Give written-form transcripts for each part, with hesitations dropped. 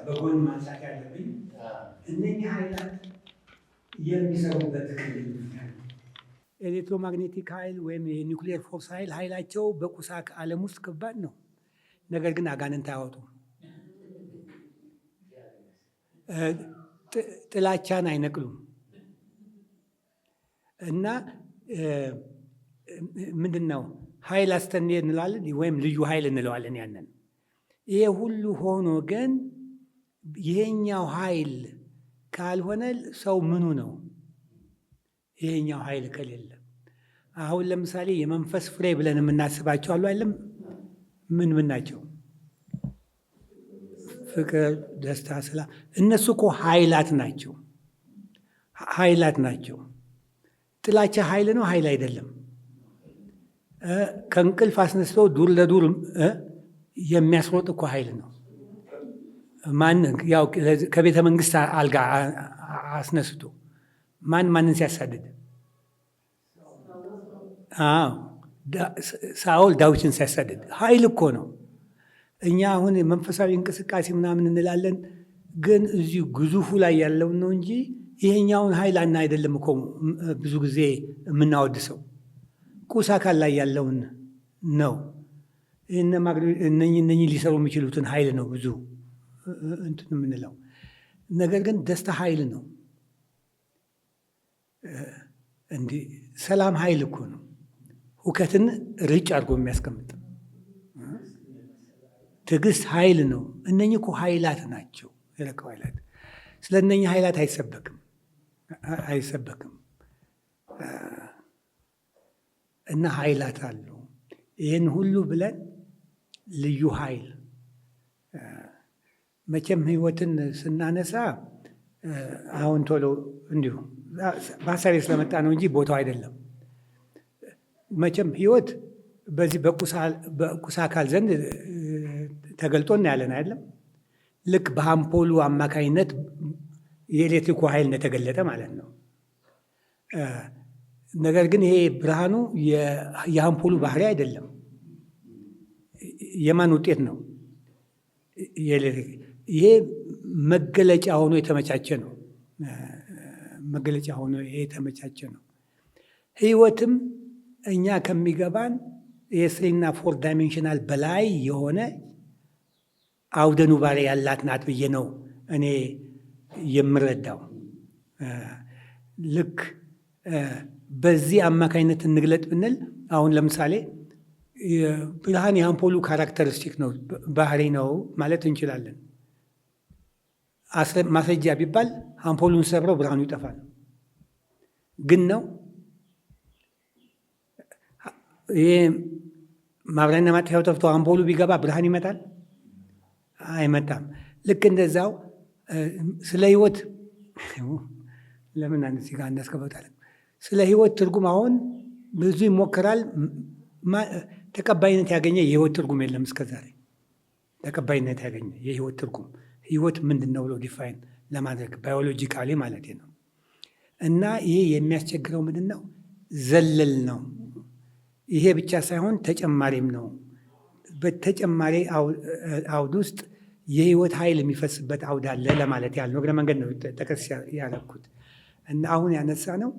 በጎን ማንሳት ያለብኝ እነኚህ ኃይላት የሚሰሩበት ክልል electromagnetic ኃይል ወይም የ nuclear force ኃይል፣ ኃይላቸው በቁስ ዓለም ውስጥ ከባድ ነው። ነገር ግን አጋንንት አያወጡም። ጥላቻን አይነቅሉም። እና ምንድን ነው፣ ኃይል አስተኔ እንለዋለን ወይም ልዩ ኃይል እንለዋለን ያንን። ይሄ ሁሉ ሆኖ ግን ይሄኛው ኃይል ካልሆነ ሰው ምኑ ነው? ይሄኛው ኃይል ከሌለ፣ አሁን ለምሳሌ የመንፈስ ፍሬ ብለን የምናስባቸው አሉ አይደለም? ምን ምን ናቸው? ፍቅር፣ ደስታ፣ ሰላም። እነሱ እኮ ኃይላት ናቸው። ኃይላት ናቸው። ጥላቻ ኃይል ነው? ኃይል አይደለም። ከእንቅልፍ አስነስቶ ዱር ለዱር የሚያስሮጥ እኮ ኃይል ነው። ማን ያው ከቤተ መንግስት አልጋ አስነስቶ ማን ማንን ሲያሳድድ? አዎ፣ ሳኦል ዳዊትን ሲያሳድድ ኃይል እኮ ነው። እኛ አሁን መንፈሳዊ እንቅስቃሴ ምናምን እንላለን፣ ግን እዚሁ ግዙፉ ላይ ያለውን ነው እንጂ ይሄኛውን ኃይል አና አይደለም እኮ ብዙ ጊዜ የምናወድሰው፣ ቁስ አካል ላይ ያለውን ነው። እነኚህ ሊሰሩ የሚችሉትን ኃይል ነው ብዙ እንትን የምንለው። ነገር ግን ደስታ ኃይል ነው። እንዲህ ሰላም ኃይል እኮ ነው። ሁከትን ርጭ አድርጎ የሚያስቀምጥ። ትዕግስት ኃይል ነው። እነኚህ እኮ ኃይላት ናቸው። የረቀው ኃይላት፣ ስለ እነኚህ ኃይላት አይሰበክም፣ አይሰበክም። እና ኃይላት አሉ። ይህን ሁሉ ብለን ልዩ ኃይል፣ መቼም ህይወትን ስናነሳ አሁን ቶሎ እንዲሁ በሀሳቤ ስለመጣ ነው እንጂ ቦታው አይደለም። መቼም ህይወት በዚህ በቁስ አካል ዘንድ ተገልጦ እናያለን አይደለም? ልክ በአምፖሉ አማካኝነት የኤሌክትሪኩ ኃይል እንደተገለጠ ማለት ነው። ነገር ግን ይሄ ብርሃኑ የአምፖሉ ባህሪ አይደለም። የማን ውጤት ነው? የኤሌክትሪክ። ይሄ መገለጫ ሆኖ የተመቻቸ ነው። መገለጫ ሆኖ የተመቻቸ ነው። ህይወትም እኛ ከሚገባን የ three ና four dimensional በላይ የሆነ አውደ ኑባሬ ያላት ናት ብዬ ነው እኔ የምረዳው። ልክ በዚህ አማካኝነት እንግለጥ ብንል፣ አሁን ለምሳሌ ብርሃን የአምፖሉ characteristic ነው፣ ባህሪ ነው ማለት እንችላለን። ማስረጃ ቢባል አምፖሉን ሰብረው ብርሃኑ ይጠፋል። ግን ነው ይሄ ማብሪያና ማጥፊያው ጠፍቶ አምፖሉ ቢገባ ብርሃን ይመጣል? አይመጣም። ልክ እንደዛው ስለ ህይወት ለምን አንድ እዚህ ጋር እናስገባታለን? ስለ ህይወት ትርጉም አሁን ብዙ ይሞከራል። ተቀባይነት ያገኘ የህይወት ትርጉም የለም እስከዛሬ። ተቀባይነት ያገኘ የህይወት ትርጉም፣ ህይወት ምንድን ነው ብሎ define ለማድረግ፣ biologically ማለት ነው። እና ይሄ የሚያስቸግረው ምንድን ነው? ዘለል ነው። ይሄ ብቻ ሳይሆን ተጨማሪም ነው። በተጨማሪ አውድ ውስጥ የህይወት ኃይል የሚፈስበት አውድ አለ ለማለት ያህል ነው። እግረ መንገድ ነው ጠቀስ ያደረኩት። እና አሁን ያነሳ ነው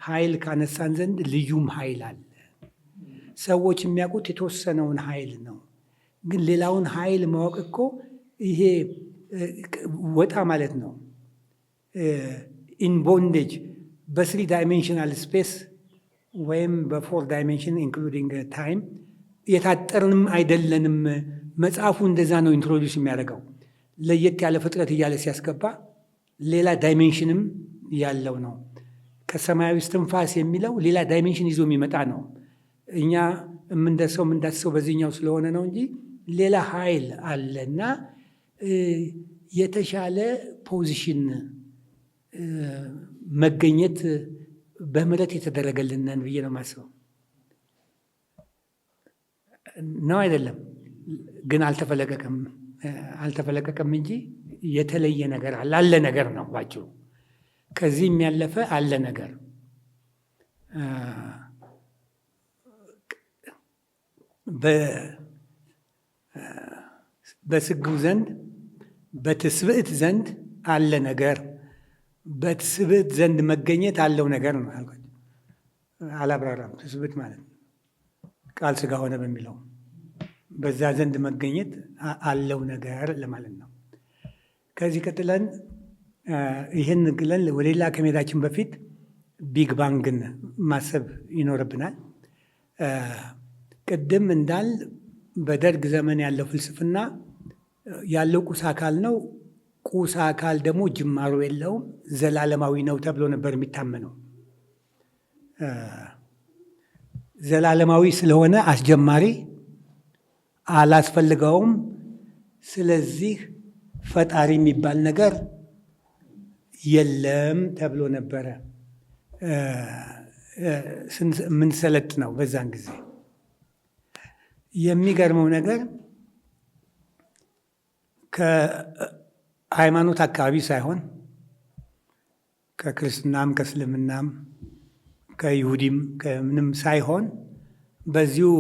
ኃይል ካነሳን ዘንድ ልዩም ኃይል አለ። ሰዎች የሚያውቁት የተወሰነውን ኃይል ነው። ግን ሌላውን ኃይል ማወቅ እኮ ይሄ ወጣ ማለት ነው። In bondage በ three dimensional space ወይም በ four dimension including time የታጠርንም አይደለንም። መጽሐፉ እንደዛ ነው introduce የሚያደርገው። ለየት ያለ ፍጥረት እያለ ሲያስገባ ሌላ dimension ም ያለው ነው። ከሰማያዊ እስትንፋስ የሚለው ሌላ dimension ይዞ የሚመጣ ነው። እኛ የምንዳስሰው በዚህኛው ስለሆነ ነው እንጂ ሌላ ኃይል አለና የተሻለ position መገኘት በምሕረት የተደረገልን ብዬ ነው የማስበው። ነው አይደለም? ግን አልተፈለቀቀም፣ አልተፈለቀቀም እንጂ የተለየ ነገር አለ፣ አለ ነገር ነው ባጭሩ። ከዚህም ያለፈ አለ ነገር። በስግው ዘንድ በትስብእት ዘንድ አለ ነገር፣ በትስብእት ዘንድ መገኘት አለው ነገር ነው አልኳቸው። አላብራራም። ትስብእት ማለት ነው ቃል ሥጋ ሆነ በሚለው በዛ ዘንድ መገኘት አለው ነገር ለማለት ነው። ከዚህ ቀጥለን ይህን ግለን ወደ ሌላ ከመሄዳችን በፊት Big Bang ን ማሰብ ይኖርብናል። ቅድም እንዳል በደርግ ዘመን ያለው ፍልስፍና ያለው ቁስ አካል ነው። ቁስ አካል ደግሞ ጅማሮ የለውም፣ ዘላለማዊ ነው ተብሎ ነበር የሚታመነው። ዘላለማዊ ስለሆነ አስጀማሪ አላስፈልገውም። ስለዚህ ፈጣሪ የሚባል ነገር የለም ተብሎ ነበረ የምንሰለጥ ነው በዛን ጊዜ። የሚገርመው ነገር ከሃይማኖት አካባቢ ሳይሆን ከክርስትናም ከእስልምናም ከይሁዲም ከምንም ሳይሆን በዚሁ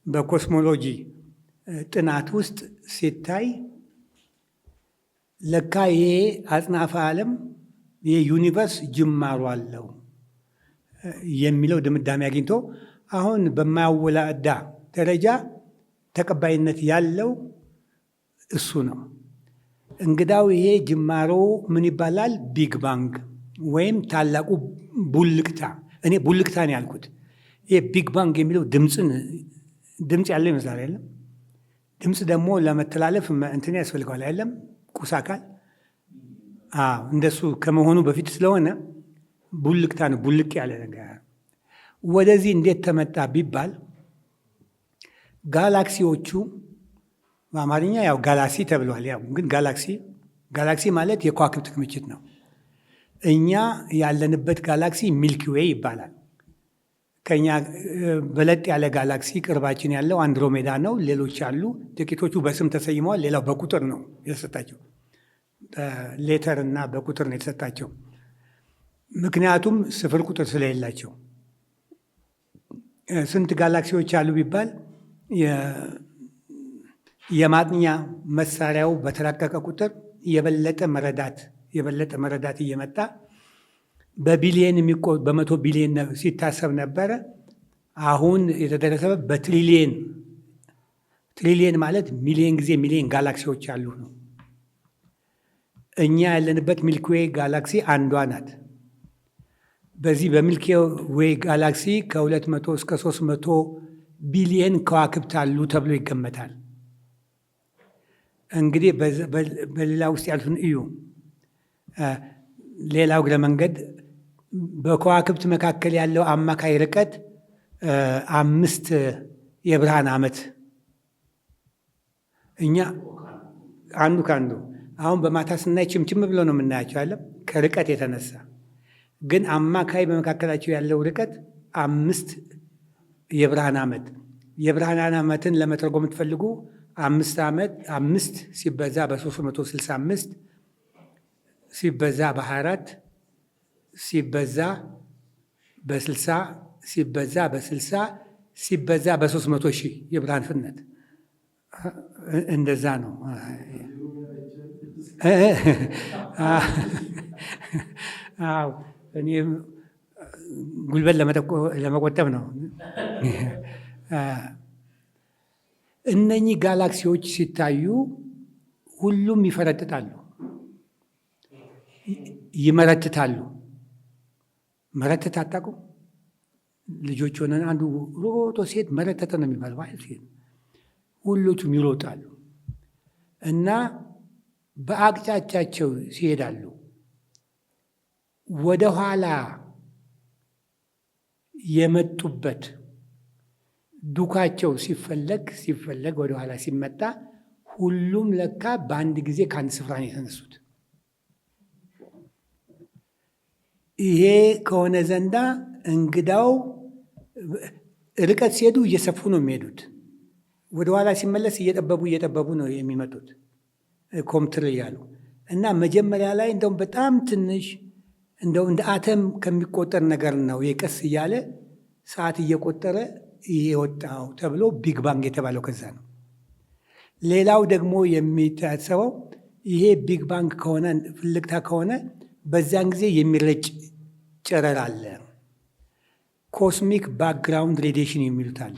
በ cosmology ጥናት ውስጥ ሲታይ ለካ ይሄ አጽናፈ ዓለም ይሄ universe ጅማሮ አለው የሚለው ድምዳሜ አግኝቶ አሁን በማያወላዳ ደረጃ ተቀባይነት ያለው እሱ ነው። እንግዳው ይሄ ጅማሮ ምን ይባላል? Big Bang ወይም ታላቁ ቡልቅታ። እኔ ቡልቅታ ነው ያልኩት። ይሄ Big Bang የሚለው ድምፅ ያለው ይመስላል አይደለም? ድምፅ ደግሞ ለመተላለፍ እንትን ያስፈልገዋል አይደለም? ቁስ አካል። አዎ፣ እንደሱ ከመሆኑ በፊት ስለሆነ ቡልቅታ ነው፣ ቡልቅ ያለ ነገር። ወደዚህ እንዴት ተመጣ ቢባል ጋላክሲዎቹ በአማርኛ ያው ጋላክሲ ተብሏል። ያው ግን ጋላክሲ ጋላክሲ ማለት የከዋክብት ክምችት ነው። እኛ ያለንበት ጋላክሲ Milky Way ይባላል። ከኛ በለጥ ያለ ጋላክሲ ቅርባችን ያለው አንድሮሜዳ ነው። ሌሎች አሉ። ጥቂቶቹ በስም ተሰይመዋል። ሌላው በቁጥር ነው የተሰጣቸው፣ letter እና በቁጥር ነው የተሰጣቸው። ምክንያቱም ስፍር ቁጥር ስለሌላቸው። ስንት ጋላክሲዎች አሉ ቢባል የማጥኛ መሳሪያው በተራቀቀ ቁጥር የበለጠ መረዳት እየመጣ በቢሊየን በ100 ቢሊየን ሲታሰብ ነበረ። አሁን የተደረሰበት በትሪሊየን፣ ትሪሊየን ማለት ሚሊየን ጊዜ ሚሊየን ጋላክሲዎች አሉ ነው። እኛ ያለንበት Milky Way galaxy አንዷ ናት። በዚህ በ Milky Way galaxy ከ200 እስከ 300 ቢሊየን ከዋክብት አሉ ተብሎ ይገመታል። እንግዲህ በሌላ ውስጥ ያሉትን እዩ። ሌላው እግረ መንገድ በከዋክብት መካከል ያለው አማካይ ርቀት 5 የብርሃን ዓመት። እኛ አንዱ ከአንዱ አሁን በማታ ስናይ ችምችም ብሎ ነው የምናያቸው አለ ከርቀት የተነሳ። ግን አማካይ በመካከላቸው ያለው ርቀት 5 የብርሃን ዓመት። የብርሃን ዓመትን ለመተርጎም የምትፈልጉ 5 ዓመት 5 ሲበዛ በ365 ሲበዛ በ24 ሲበዛ በ60 ሲበዛ በ60 ሲበዛ በ300,000 የብርሃን ፍጥነት እንደዛ ነው። አዎ፣ እኔም ጉልበት ለመቆጠብ ነው። እነኚህ ጋላክሲዎች ሲታዩ ሁሉም ይፈረጥጣሉ፣ ይመረትታሉ። መረተት አታውቁም? ልጆች ሆነን አንዱ ሮጦ ሲሄድ መረተተ ነው የሚባለው። ሲሄድ ሁሎቹም ይሮጣሉ እና በአቅጣጫቸው ሲሄዳሉ። ወደ ኋላ የመጡበት ዱካቸው ሲፈለግ ሲፈለግ ወደ ኋላ ሲመጣ ሁሉም ለካ በአንድ ጊዜ ከአንድ ስፍራ ነው የተነሱት። ይሄ ከሆነ ዘንዳ እንግዳው ርቀት ሲሄዱ እየሰፉ ነው የሚሄዱት። ወደ ኋላ ሲመለስ እየጠበቡ እየጠበቡ ነው የሚመጡት ኮምትር እያሉ። እና መጀመሪያ ላይ እንደውም በጣም ትንሽ እንደው እንደ አተም ከሚቆጠር ነገር ነው የቀስ እያለ ሰዓት እየቆጠረ የወጣው ተብሎ Big Bang የተባለው ከዛ ነው። ሌላው ደግሞ የሚታሰበው ይሄ Big Bang ከሆነ፣ ፍልቅታ ከሆነ በዚያን ጊዜ የሚረጭ ጨረር አለ። Cosmic background radiation የሚሉት አለ።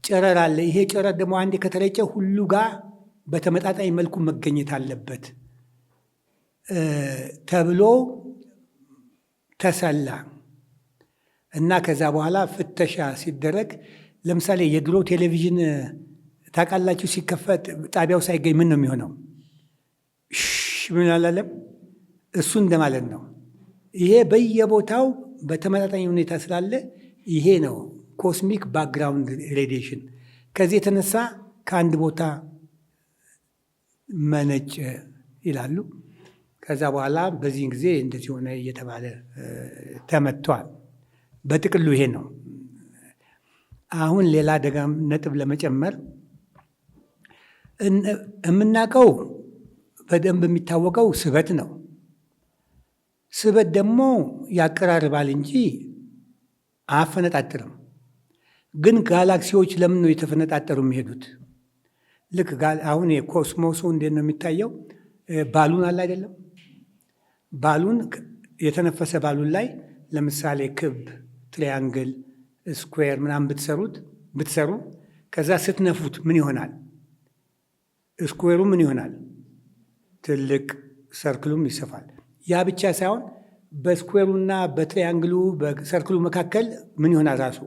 ጨረር አለ። ይሄ ጨረር ደግሞ አንዴ ከተረጨ ሁሉ ጋር በተመጣጣኝ መልኩ መገኘት አለበት ተብሎ ተሰላ እና ከዛ በኋላ ፍተሻ ሲደረግ፣ ለምሳሌ የድሮ ቴሌቪዥን ታውቃላችሁ፣ ሲከፈት ጣቢያው ሳይገኝ ምን ነው የሚሆነው? ምን አላለም? እሱ እንደማለት ነው። ይሄ በየቦታው በተመጣጣኝ ሁኔታ ስላለ ይሄ ነው cosmic background radiation። ከዚህ የተነሳ ከአንድ ቦታ መነጨ ይላሉ። ከዛ በኋላ በዚህን ጊዜ እንደዚህ ሆነ እየተባለ ተመቷል። በጥቅሉ ይሄ ነው። አሁን ሌላ ደጋም ነጥብ ለመጨመር፣ የምናውቀው በደንብ የሚታወቀው ስበት ነው። ስበት ደግሞ ያቀራርባል እንጂ አያፈነጣጥርም። ግን ጋላክሲዎች ለምን ነው የተፈነጣጠሩ የሚሄዱት? ልክ አሁን የ cosmos ኡ እንዴት ነው የሚታየው? Balloon አለ አይደለም? Balloon፣ የተነፈሰ balloon ላይ ለምሳሌ ክብ፣ triangle፣ square ምናምን ብትሰሩ ከዛ ስትነፉት ምን ይሆናል? Square ኡ ምን ይሆናል? ትልቅ፣ circle ኡም ይሰፋል። ያ ብቻ ሳይሆን በስኩዌሩና በትሪያንግሉ በሰርክሉ መካከል ምን ይሆናል? ራሱ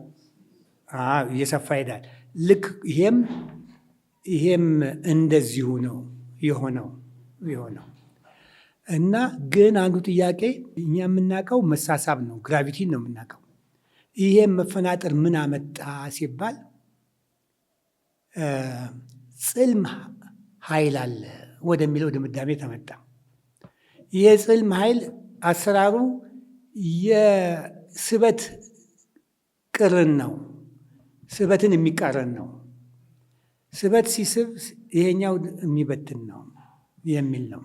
እየሰፋ ይሄዳል። ልክ ይሄም እንደዚሁ ነው የሆነው። እና ግን አንዱ ጥያቄ እኛ የምናውቀው መሳሳብ ነው፣ gravity ን ነው የምናውቀው። ይሄም መፈናጠር ምን አመጣ ሲባል ጽልም ኃይል አለ ወደሚለው ድምዳሜ ተመጣ። ይህ ጽልም ኃይል አሰራሩ የስበት ቅርን ነው፣ ስበትን የሚቃረን ነው። ስበት ሲስብ ይሄኛው የሚበትን ነው የሚል ነው።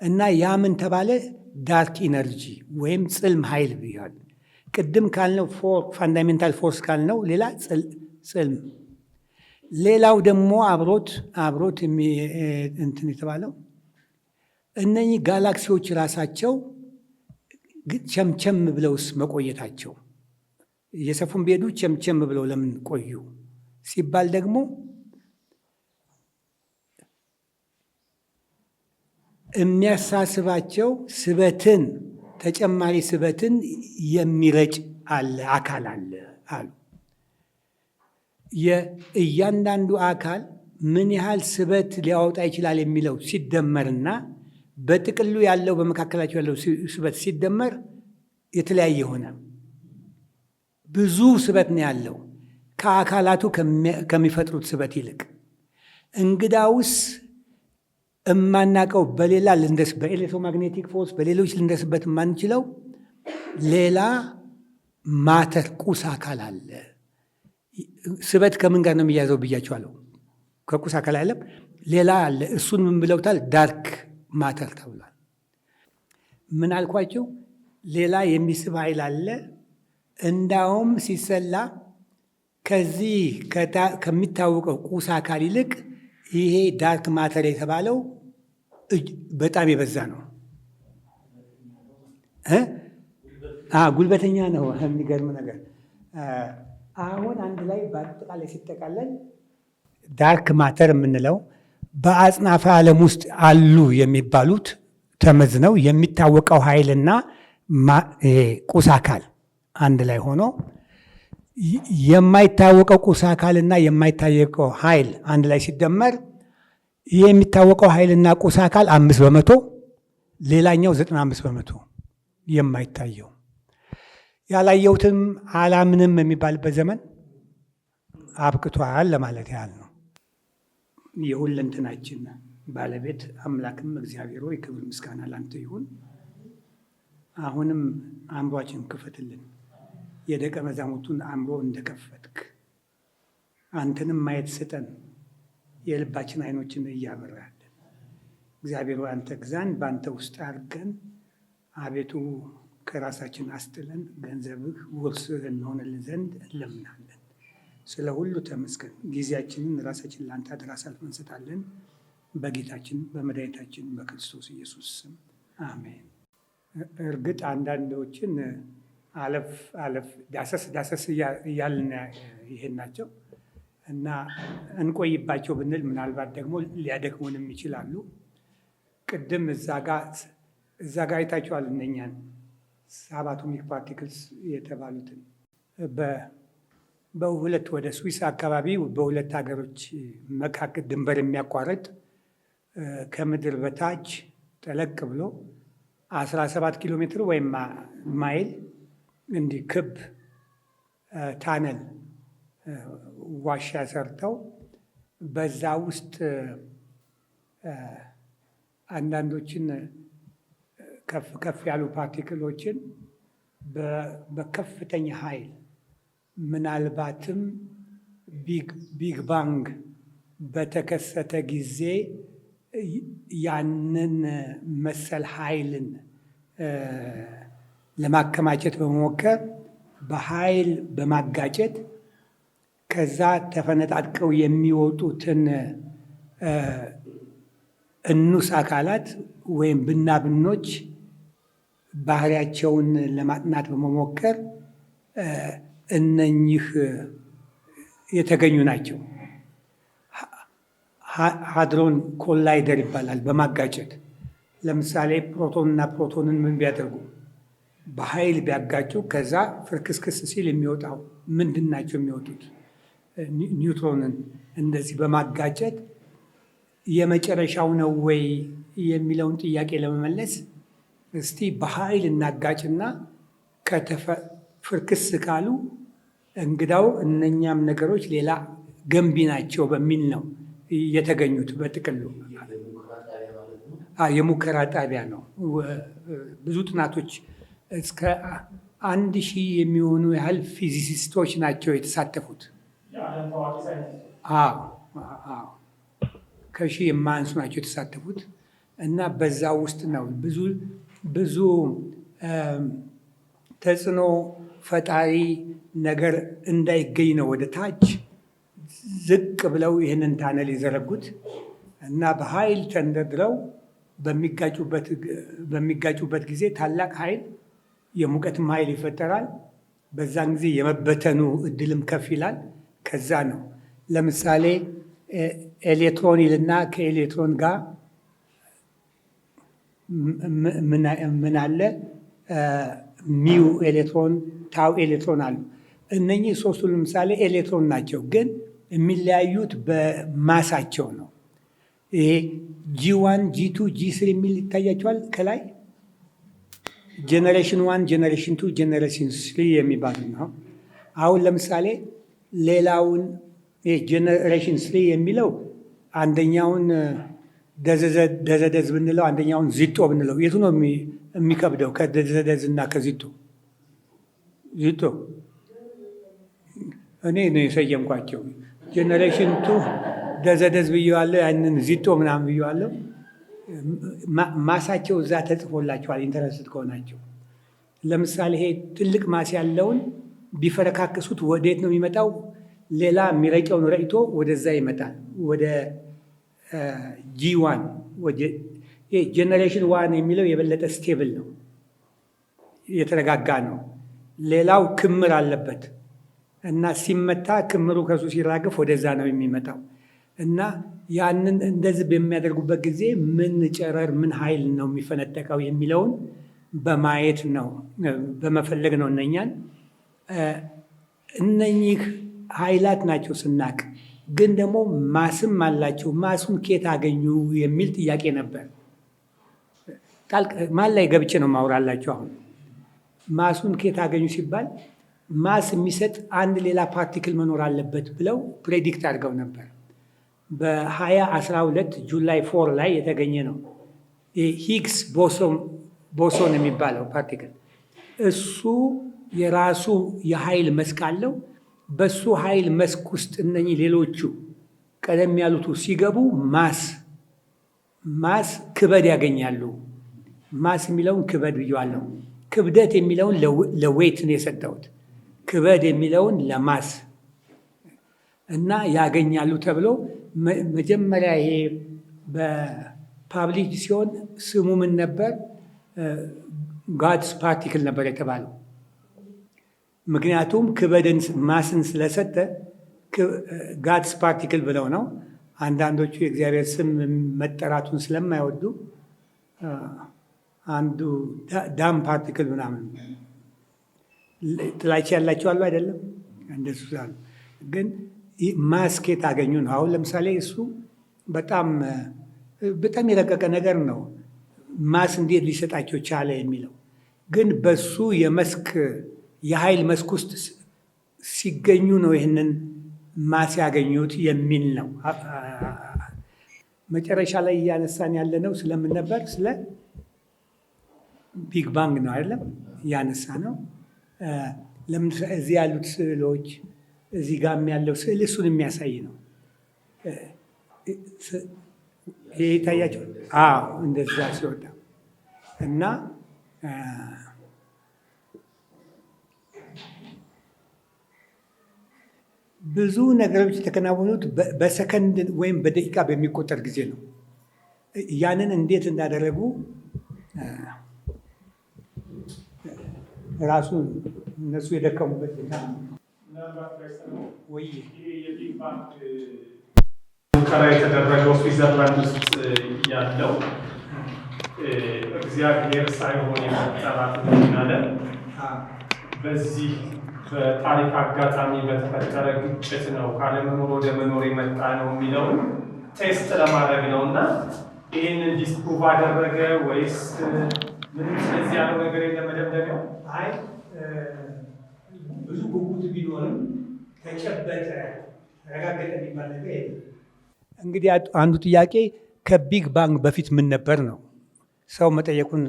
እና ያ ምን ተባለ? Dark energy ወይም ጽልም ኃይል ብያል። ቅድም ካልነው fundamental force ካልነው ሌላ ጽልም፣ ሌላው ደግሞ አብሮት እንትን የተባለው እነኚህ ጋላክሲዎች ራሳቸው ቸምቸም ብለውስ መቆየታቸው፣ እየሰፉን ቢሄዱ ቸምቸም ብለው ለምን ቆዩ ሲባል ደግሞ የሚያሳስባቸው ስበትን፣ ተጨማሪ ስበትን የሚረጭ አለ፣ አካል አለ አሉ። የእያንዳንዱ አካል ምን ያህል ስበት ሊያወጣ ይችላል የሚለው ሲደመርና በጥቅሉ ያለው፣ በመካከላቸው ያለው ስበት ሲደመር የተለያየ ሆነ። ብዙ ስበት ነው ያለው ከአካላቱ ከሚፈጥሩት ስበት ይልቅ። እንግዳውስ እማናቀው በሌላ ልንደርስ፣ በ electromagnetic force በሌሎች ልንደርስበት የማንችለው ሌላ matter፣ ቁስ አካል አለ። ስበት ከምን ጋር ነው የሚያዘው ብያቸዋለሁ። ከቁስ አካል አይደለም፣ ሌላ አለ። እሱን ምን ብለውታል? Dark matter ተብሏል። ምን አልኳቸው? ሌላ የሚስብ ኃይል አለ። እንዳውም ሲሰላ ከዚህ ከሚታወቀው ቁስ አካል ይልቅ ይሄ dark matter የተባለው በጣም የበዛ ነው። ጉልበተኛ ነው። የሚገርም ነገር አሁን አንድ ላይ በአጠቃላይ ሲጠቃለል dark matter የምንለው በአጽናፈ ዓለም ውስጥ አሉ የሚባሉት ተመዝነው የሚታወቀው ኃይልና ቁስ አካል አንድ ላይ ሆኖ፣ የማይታወቀው ቁስ አካልና የማይታወቀው ኃይል አንድ ላይ ሲደመር ይህ የሚታወቀው ኃይልና ቁስ አካል 5%፣ ሌላኛው 95% የማይታየው። ያላየሁትም አላምንም የሚባልበት ዘመን አብቅቷል ለማለት ያህል ነው። የሁለንተናችን ባለቤት አምላክም እግዚአብሔር ሆይ፣ ክብር ምስጋና ላንተ ይሁን። አሁንም አእምሯችን ክፈትልን። የደቀ መዛሙርቱን አእምሮ እንደከፈትክ አንተንም ማየት ስጠን። የልባችን አይኖችን እያበራልን እግዚአብሔር ሆይ፣ አንተ ግዛን፣ በአንተ ውስጥ አድርገን። አቤቱ፣ ከራሳችን አስጥለን ገንዘብህ ውርስህ እንሆንልን ዘንድ እንለምናለን። ስለ ሁሉ ተመስገን። ጊዜያችንን ራሳችን ለአንተ አደራ አሳልፈን እንሰጣለን። በጌታችን በመድኃኒታችን በክርስቶስ ኢየሱስ ስም አሜን። እርግጥ አንዳንዶችን አለፍ አለፍ ዳሰስ ዳሰስ እያልን ይሄን ናቸው እና እንቆይባቸው ብንል ምናልባት ደግሞ ሊያደክሙንም ይችላሉ። ቅድም እዛ ጋ አይታችኋል እነኛን subatomic particles የተባሉትን በሁለት ወደ ስዊስ አካባቢ በሁለት ሀገሮች መካከል ድንበር የሚያቋርጥ ከምድር በታች ጠለቅ ብሎ 17 ኪሎ ሜትር ወይም ማይል እንዲህ ክብ tunnel ዋሻ ሰርተው በዛ ውስጥ አንዳንዶችን ከፍ ከፍ ያሉ particle ኦችን በከፍተኛ ኃይል ምናልባትም Big Bang በተከሰተ ጊዜ ያንን መሰል ኃይልን ለማከማቸት በመሞከር በኃይል በማጋጨት ከዛ ተፈነጣጥቀው የሚወጡትን እንኡስ አካላት ወይም ብናብኖች ባህሪያቸውን ለማጥናት በመሞከር እነኚህ የተገኙ ናቸው። Hadron collider ይባላል። በማጋጨት ለምሳሌ ፕሮቶንና ፕሮቶንን ምን ቢያደርጉ፣ በኃይል ቢያጋጩ ከዛ ፍርክስክስ ሲል የሚወጣው ምንድን ናቸው የሚወጡት? ኒውትሮንን እንደዚህ በማጋጨት የመጨረሻው ነው ወይ የሚለውን ጥያቄ ለመመለስ እስቲ በኃይል እናጋጭና ፍርክስ ካሉ እንግዳው እነኛም ነገሮች ሌላ ገንቢ ናቸው በሚል ነው የተገኙት። በጥቅሉ የሙከራ ጣቢያ ነው። ብዙ ጥናቶች እስከ 1,000 የሚሆኑ ያህል physicist ኦች ናቸው የተሳተፉት። አዎ፣ ከሺህ የማያንሱ ናቸው የተሳተፉት እና በዛ ውስጥ ነው ብዙ ብዙ ተጽዕኖ ፈጣሪ ነገር እንዳይገኝ ነው ወደ ታች ዝቅ ብለው ይህንን tunnel የዘረጉት እና በኃይል ተንደርድረው በሚጋጩበት ጊዜ ታላቅ ኃይል የሙቀትም ኃይል ይፈጠራል። በዛን ጊዜ የመበተኑ እድልም ከፍ ይላል። ከዛ ነው ለምሳሌ ኤሌክትሮን ይልና ከኤሌክትሮን ጋር ምን አለ? Mu electron፣ tau electron አሉ። እነኚህ ሶስቱ ለምሳሌ ኤሌክትሮን ናቸው፣ ግን የሚለያዩት በ mass ኣቸው ነው። ይሄ G1፣ G2፣ G3 የሚል ይታያቸዋል ከላይ generation 1፣ generation 2፣ generation 3 የሚባሉት ነው። አሁን ለምሳሌ ሌላውን generation 3 የሚለው አንደኛውን ደዘደዝ ብንለው አንደኛውን ዚጦ ብንለው የቱ ነው የሚከብደው? ከደዘደዝ እና ከዚጦ? ዚጦ። እኔ ነው የሰየምኳቸው። Generation 2 ደዘደዝ ብየዋለሁ፣ ያንን ዚጦ ምናምን ብየዋለሁ። Mass ኣቸው እዛ ተጽፎላቸዋል interested ከሆናቸው። ለምሳሌ ይሄ ትልቅ mass ያለውን ቢፈረካክሱት ወዴት ነው የሚመጣው? ሌላ የሚረጨውን ረጭቶ ወደዛ ይመጣል። ወደ G1። Generation 1 የሚለው የበለጠ stable ነው፣ የተረጋጋ ነው። ሌላው ክምር አለበት እና ሲመታ ክምሩ ከሱ ሲራገፍ ወደዛ ነው የሚመጣው እና ያንን እንደዚህ በሚያደርጉበት ጊዜ ምን ጨረር ምን ኃይል ነው የሚፈነጠቀው የሚለውን በማየት ነው፣ በመፈለግ ነው። እነኛን እነኚህ ኃይላት ናቸው ስናቅ፣ ግን ደግሞ mass ም አላቸው። Mass ኡን ከየት አገኙ የሚል ጥያቄ ነበር። ማን ላይ ገብቼ ነው ማውራላቸው አሁን። Mass ኡን ከየት አገኙ ሲባል mass የሚሰጥ አንድ ሌላ particle መኖር አለበት ብለው predict አድርገው ነበር። በ2012 July 4 ላይ የተገኘ ነው Higgs boson የሚባለው particle። እሱ የራሱ የኃይል መስክ አለው። በሱ ኃይል መስክ ውስጥ እነኚህ ሌሎቹ ቀደም ያሉቱ ሲገቡ mass ክበድ ያገኛሉ። Mass የሚለውን ክበድ ብየዋለሁ። ክብደት የሚለውን ለ weight ነው የሰጠሁት። ክበድ የሚለውን ለ mass። እና ያገኛሉ ተብሎ መጀመሪያ ይሄ በ publish ሲሆን ስሙ ምን ነበር? God's particle ነበር የተባለው። ምክንያቱም ክበድን mass ን ስለሰጠ God's particle ብለው ነው። አንዳንዶቹ የእግዚአብሔር ስም መጠራቱን ስለማይወዱ አንዱ damn particle ምናምን ጥላቻ ያላቸው አሉ አይደለም፣ እንደሱ አሉ። ግን mass ከየት አገኙ ነው። አሁን ለምሳሌ እሱ በጣም በጣም የረቀቀ ነገር ነው። Mass እንዴት ሊሰጣቸው ቻለ የሚለው ግን በሱ የመስክ የኃይል መስክ ውስጥ ሲገኙ ነው ይህንን mass ያገኙት የሚል ነው። መጨረሻ ላይ እያነሳን ያለ ነው ስለምን ነበር? ስለ Big Bang ነው አይደለም እያነሳ ነው። ለምን እዚህ ያሉት ስዕሎች እዚህ ጋርም ያለው ስዕል እሱን የሚያሳይ ነው። ይሄ ይታያቸው? አዎ፣ እንደዛ ሲወጣ እና ብዙ ነገሮች የተከናወኑት በሰከንድ ወይም በደቂቃ በሚቆጠር ጊዜ ነው። ያንን እንዴት እንዳደረጉ ራሱ እነሱ የደከሙበት ወይ የ Big Bang ሙከራ የተደረገው ስዊዘርላንድ ውስጥ ያለው እግዚአብሔር ሳይሆን የፈጠራት ዓለም በዚህ በታሪክ አጋጣሚ በተፈጠረ ግጭት ነው ካለመኖር ወደ መኖር የመጣ ነው የሚለውን test ለማድረግ ነው። እና ይህንን disprove አደረገ ወይስ ምንም ስለዚህ ያለው ነገር የለም መደምደሚያው? አይ፣ ብዙ ጉጉት ቢኖርም ተጨበጠ፣ ተረጋገጠ የሚባል ነገር የለም። እንግዲህ አንዱ ጥያቄ ከ Big Bang በፊት ምን ነበር ነው። ሰው መጠየቁን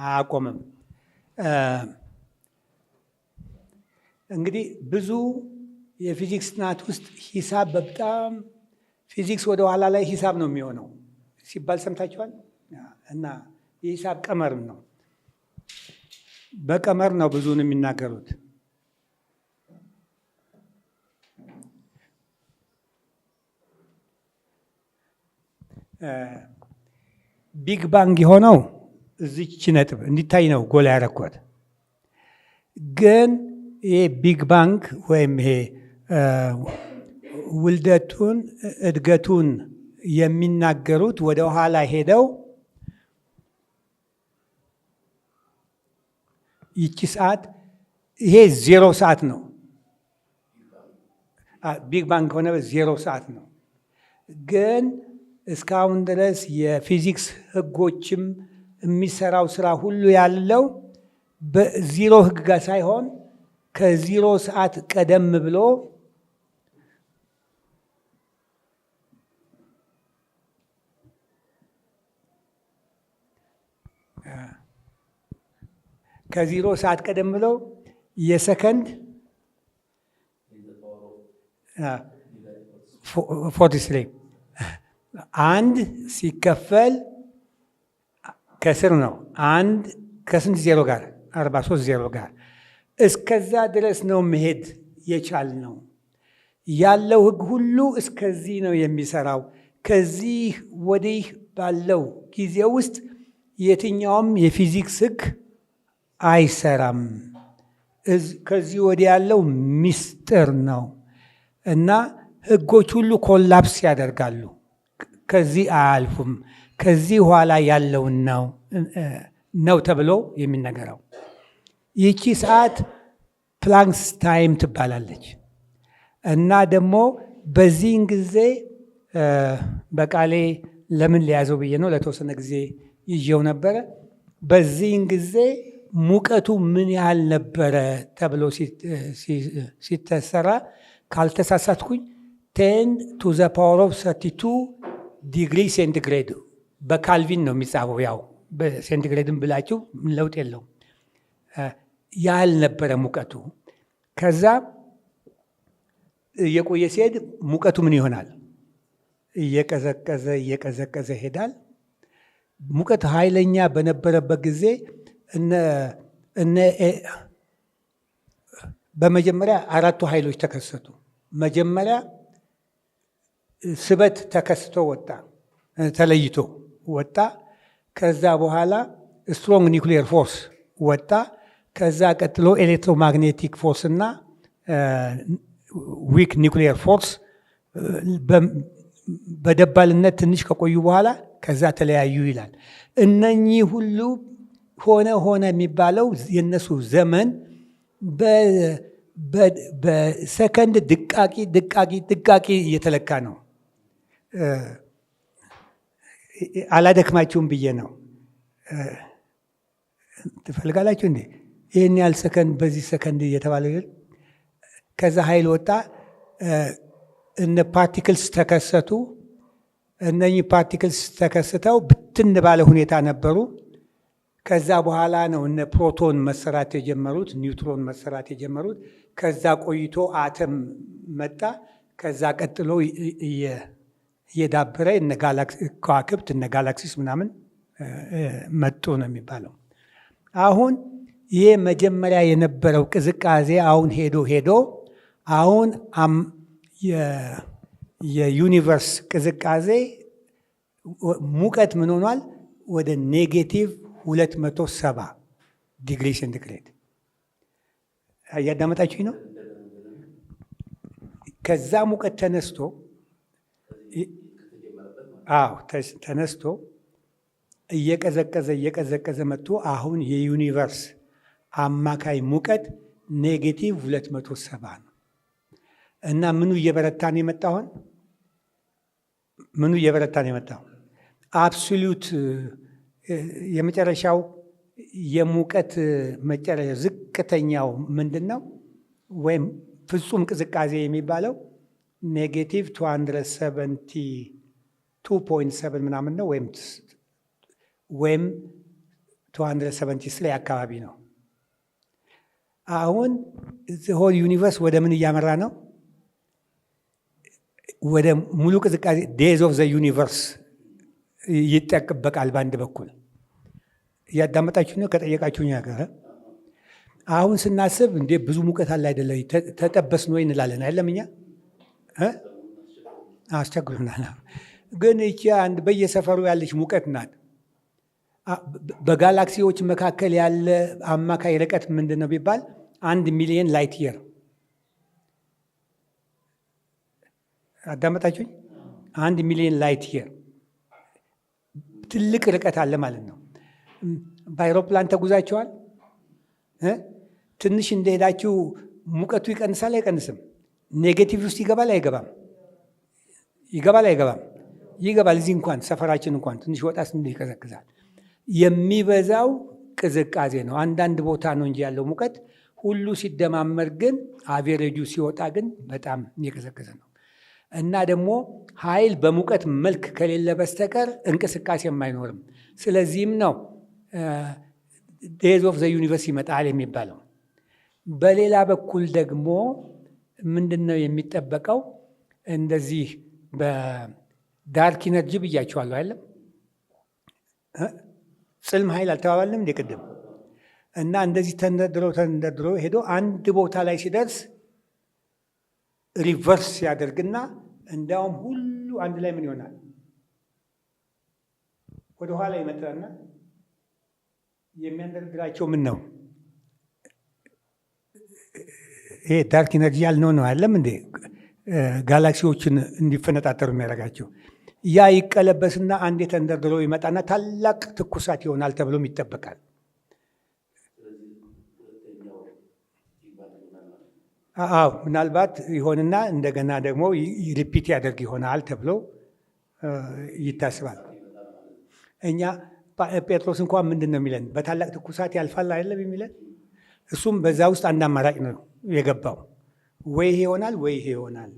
አያቆምም። እንግዲህ ብዙ የፊዚክስ ጥናት ውስጥ ሂሳብ በጣም ፊዚክስ ወደ ኋላ ላይ ሂሳብ ነው የሚሆነው ሲባል ሰምታችኋል። እና የሂሳብ ቀመር ነው፣ በቀመር ነው ብዙውን የሚናገሩት። Big Bang የሆነው እዚች ነጥብ እንዲታይ ነው ጎላ ያረኳት። ግን ይሄ Big Bang ወይም ይሄ ውልደቱን እድገቱን የሚናገሩት ወደ ኋላ ሄደው ይቺ ሰዓት ይሄ 0 ሰዓት ነው። Big Bang ከሆነ 0 ሰዓት ነው። ግን እስካሁን ድረስ የፊዚክስ ህጎችም የሚሰራው ስራ ሁሉ ያለው በዜሮ ህግ ጋር ሳይሆን ከ0 ሰዓት ቀደም ብሎ ከ0 ሰዓት ቀደም ብሎ የሰከንድ 43 አንድ ሲከፈል ከስር ነው። አንድ ከስንት ዜሮ ጋር 43 ዜሮ ጋር እስከዛ ድረስ ነው መሄድ የቻልነው። ያለው ህግ ሁሉ እስከዚህ ነው የሚሰራው። ከዚህ ወዲህ ባለው ጊዜ ውስጥ የትኛውም የፊዚክስ ህግ አይሰራም። ከዚህ ወዲህ ያለው ሚስጥር ነው እና ህጎች ሁሉ collapse ያደርጋሉ። ከዚህ አያልፉም። ከዚህ ኋላ ያለው ነው ተብሎ የሚነገረው። ይቺ ሰዓት Planck's time ትባላለች። እና ደግሞ በዚህን ጊዜ በቃሌ ለምን ሊያዘው ብዬ ነው ለተወሰነ ጊዜ ይዤው ነበረ። በዚህን ጊዜ ሙቀቱ ምን ያህል ነበረ ተብሎ ሲተሰራ ካልተሳሳትኩኝ 10 to the power of 32 degree centigrade በካልቪን ነው የሚጻፈው። ያው በሴንቲግሬድም ብላችሁ ለውጥ የለውም። ያህል ነበረ ሙቀቱ። ከዛ እየቆየ ሲሄድ ሙቀቱ ምን ይሆናል? እየቀዘቀዘ እየቀዘቀዘ ይሄዳል። ሙቀት ኃይለኛ በነበረበት ጊዜ እነ በመጀመሪያ አራቱ ኃይሎች ተከሰቱ። መጀመሪያ ስበት ተከስቶ ወጣ፣ ተለይቶ ወጣ። ከዛ በኋላ strong nuclear force ወጣ። ከዛ ቀጥሎ electromagnetic force እና weak nuclear force በደባልነት ትንሽ ከቆዩ በኋላ ከዛ ተለያዩ ይላል። እነኚህ ሁሉ ሆነ ሆነ የሚባለው የነሱ ዘመን በሰከንድ ድቃቂ ድቃቂ ድቃቂ እየተለካ ነው። አላደክማችሁም ብዬ ነው። ትፈልጋላችሁ እንዴ? ይህን ያህል ሰከንድ በዚህ ሰከንድ እየተባለ ከዛ ኃይል ወጣ። እነ particles ተከሰቱ። እነኚህ particles ተከስተው ብትን ባለ ሁኔታ ነበሩ። ከዛ በኋላ ነው እነ ፕሮቶን መሰራት የጀመሩት፣ ኒውትሮን መሰራት የጀመሩት። ከዛ ቆይቶ አተም መጣ። ከዛ ቀጥሎ እየዳበረ እነ ከዋክብት፣ እነ galaxies ምናምን መጡ ነው የሚባለው። አሁን ይሄ መጀመሪያ የነበረው ቅዝቃዜ አሁን ሄዶ ሄዶ አሁን የ universe ቅዝቃዜ ሙቀት ምን ሆኗል? ወደ negative 270 ዲግሪ ሴንቲግሬድ። እያዳመጣችሁኝ ነው? ከዛ ሙቀት ተነስቶ፣ አዎ፣ ተነስቶ እየቀዘቀዘ እየቀዘቀዘ መጥቶ አሁን የ universe አማካይ ሙቀት negative 270 ነው። እና ምኑ እየበረታ ነው የመጣው? አሁን ምኑ እየበረታ ነው የመጣው? Absolute የመጨረሻው የሙቀት መጨረሻ ዝቅተኛው ምንድን ነው? ወይም ፍጹም ቅዝቃዜ የሚባለው negative 272.7 ምናምን ነው ወይም 273 አካባቢ ነው። አሁን whole universe ወደ ምን እያመራ ነው? ወደ ሙሉ ቅዝቃዜ፣ death of the universe ይጠበቃል። በአንድ በኩል እያዳመጣችሁ ነው። ከጠየቃችሁኝ ጋር አሁን ስናስብ እንዴ ብዙ ሙቀት አለ አይደለ? ተጠበስን ወይ እንላለን አይደለም? እኛ አስቸግሮናል። ግን ይቺ አንድ በየሰፈሩ ያለች ሙቀት ናት። በጋላክሲዎች መካከል ያለ አማካይ ርቀት ምንድን ነው ቢባል 1 ሚሊየን light year። አዳመጣችሁኝ? 1 ሚሊየን light year ትልቅ ርቀት አለ ማለት ነው። በአይሮፕላን ተጉዛችኋል? ትንሽ እንደሄዳችሁ ሙቀቱ ይቀንሳል አይቀንስም? Negative ውስጥ ይገባል አይገባም? ይገባል አይገባም? ይገባል። እዚህ እንኳን ሰፈራችን እንኳን ትንሽ ወጣ ስንል ይቀዘቅዛል። የሚበዛው ቅዝቃዜ ነው። አንዳንድ ቦታ ነው እንጂ ያለው ሙቀት ሁሉ ሲደማመር ግን average ኡ ሲወጣ ግን በጣም እየቀዘቀዘ ነው። እና ደግሞ ኃይል በሙቀት መልክ ከሌለ በስተቀር እንቅስቃሴም አይኖርም። ስለዚህም ነው death of the universe ይመጣል የሚባለው። በሌላ በኩል ደግሞ ምንድን ነው የሚጠበቀው? እንደዚህ በ dark energy ብያቸዋለሁ አይደለም? ጽልም ኃይል አልተባባልንም እንደ ቅድም? እና እንደዚህ ተንደርድሮ ተንደርድሮ ሄዶ አንድ ቦታ ላይ ሲደርስ reverse ያደርግና እንዲያውም ሁሉ አንድ ላይ ምን ይሆናል? ወደኋላ ይመጣና የሚያንደረድራቸው ምን ነው? ይሄ dark energy ያልነው ነው አይደለም እንዴ? ጋላክሲዎችን እንዲፈነጣጠሩ የሚያደርጋቸው ያ ይቀለበስና አንድ የተንደርድሮ ይመጣና ታላቅ ትኩሳት ይሆናል ተብሎም ይጠበቃል። አዎ፣ ምናልባት ይሆንና እንደገና ደግሞ repeat ያደርግ ይሆናል ተብሎ ይታስባል። እኛ ጴጥሮስ እንኳን ምንድን ነው የሚለን? በታላቅ ትኩሳት ያልፋል አይደለም የሚለን? እሱም በዛ ውስጥ አንድ አማራጭ ነው የገባው። ወይ ይሄ ይሆናል ወይ ይሄ ይሆናል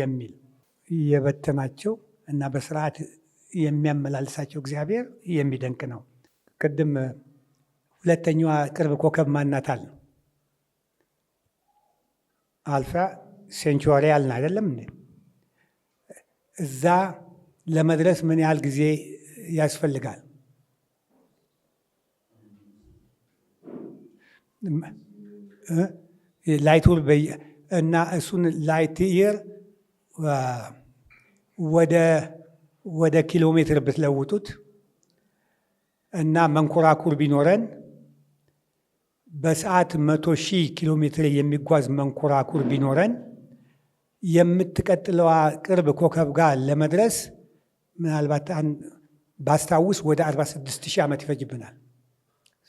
የሚል። የበተናቸው እና በስርዓት የሚያመላልሳቸው እግዚአብሔር የሚደንቅ ነው። ቅድም ሁለተኛዋ ቅርብ ኮከብ ማናት አልን? አልፋ ሴንቹሪ አልን አይደለም እንዴ? እዛ ለመድረስ ምን ያህል ጊዜ ያስፈልጋል? Light ኡ እና እሱን light year ወደ ኪሎ ሜትር ብትለውጡት እና መንኮራኩር ቢኖረን፣ በሰዓት 100,000 ኪሎ ሜትር የሚጓዝ መንኮራኩር ቢኖረን፣ የምትቀጥለዋ ቅርብ ኮከብ ጋር ለመድረስ ምናልባት ባስታውስ ወደ 46,000 ዓመት ይፈጅብናል።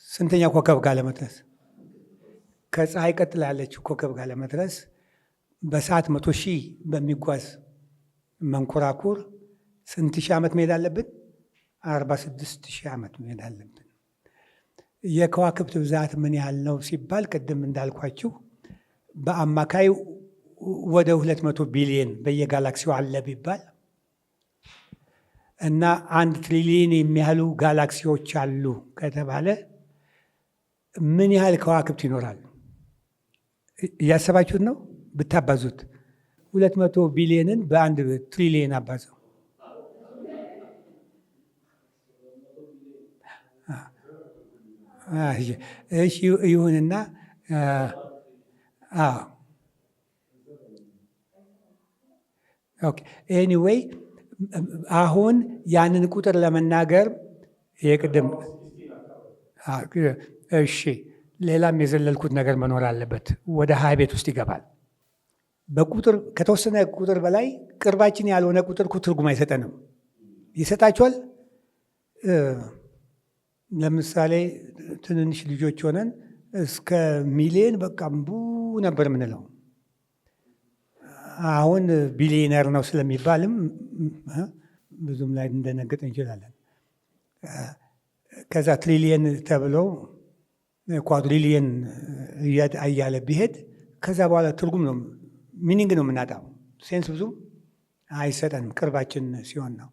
ስንተኛ ኮከብ ጋር ለመድረስ? ከፀሐይ ቀጥላ ያለችው ኮከብ ጋር ለመድረስ በሰዓት 100,000 በሚጓዝ መንኮራኩር ስንት ሺህ ዓመት መሄድ አለብን? 46,000 ዓመት መሄድ አለብን። የከዋክብት ብዛት ምን ያህል ነው ሲባል ቅድም እንዳልኳችሁ በአማካይ ወደ 200 ቢሊየን በየጋላክሲው አለ ቢባል እና 1 ትሪሊየን የሚያህሉ ጋላክሲዎች አሉ ከተባለ ምን ያህል ከዋክብት ይኖራሉ? እያሰባችሁት ነው? ብታባዙት፣ 200 ቢሊየንን በ1 ትሪሊየን አባዘው። እሺ ይሁንና okay, anyway አሁን ያንን ቁጥር ለመናገር የቅድም እሺ፣ ሌላም የዘለልኩት ነገር መኖር አለበት። ወደ ሀያ ቤት ውስጥ ይገባል። በቁጥር ከተወሰነ ቁጥር በላይ ቅርባችን ያልሆነ ቁጥር ትርጉም አይሰጠንም። ይሰጣችኋል? ለምሳሌ ትንንሽ ልጆች ሆነን እስከ ሚሊየን በቃ ቡ ነበር የምንለው። አሁን ቢሊየነር ነው ስለሚባልም ብዙም ላይ እንደነግጥ እንችላለን። ከዛ ትሪሊየን ተብሎ quadrillion እያለ ቢሄድ ከዛ በኋላ ትርጉም ነው፣ meaning ነው የምናጣው። Sense ብዙም አይሰጠንም ቅርባችን ሲሆን ነው።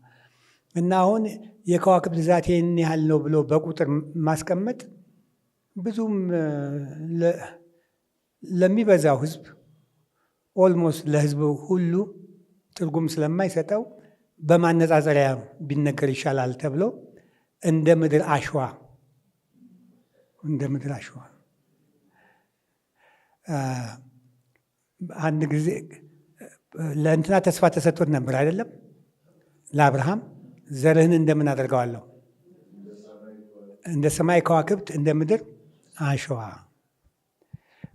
እና አሁን የከዋክብት ብዛት ይህን ያህል ነው ብሎ በቁጥር ማስቀመጥ ብዙም ለሚበዛው ህዝብ፣ almost ለህዝቡ ሁሉ ትርጉም ስለማይሰጠው በማነጻጸሪያ ቢነገር ይሻላል ተብሎ እንደ ምድር አሸዋ፣ እንደ ምድር አሸዋ። አንድ ጊዜ ለእንትና ተስፋ ተሰጥቶት ነበር አይደለም? ለአብርሃም ዘርህን እንደምን አደርገዋለሁ? እንደ ሰማይ ከዋክብት፣ እንደ ምድር አሸዋ።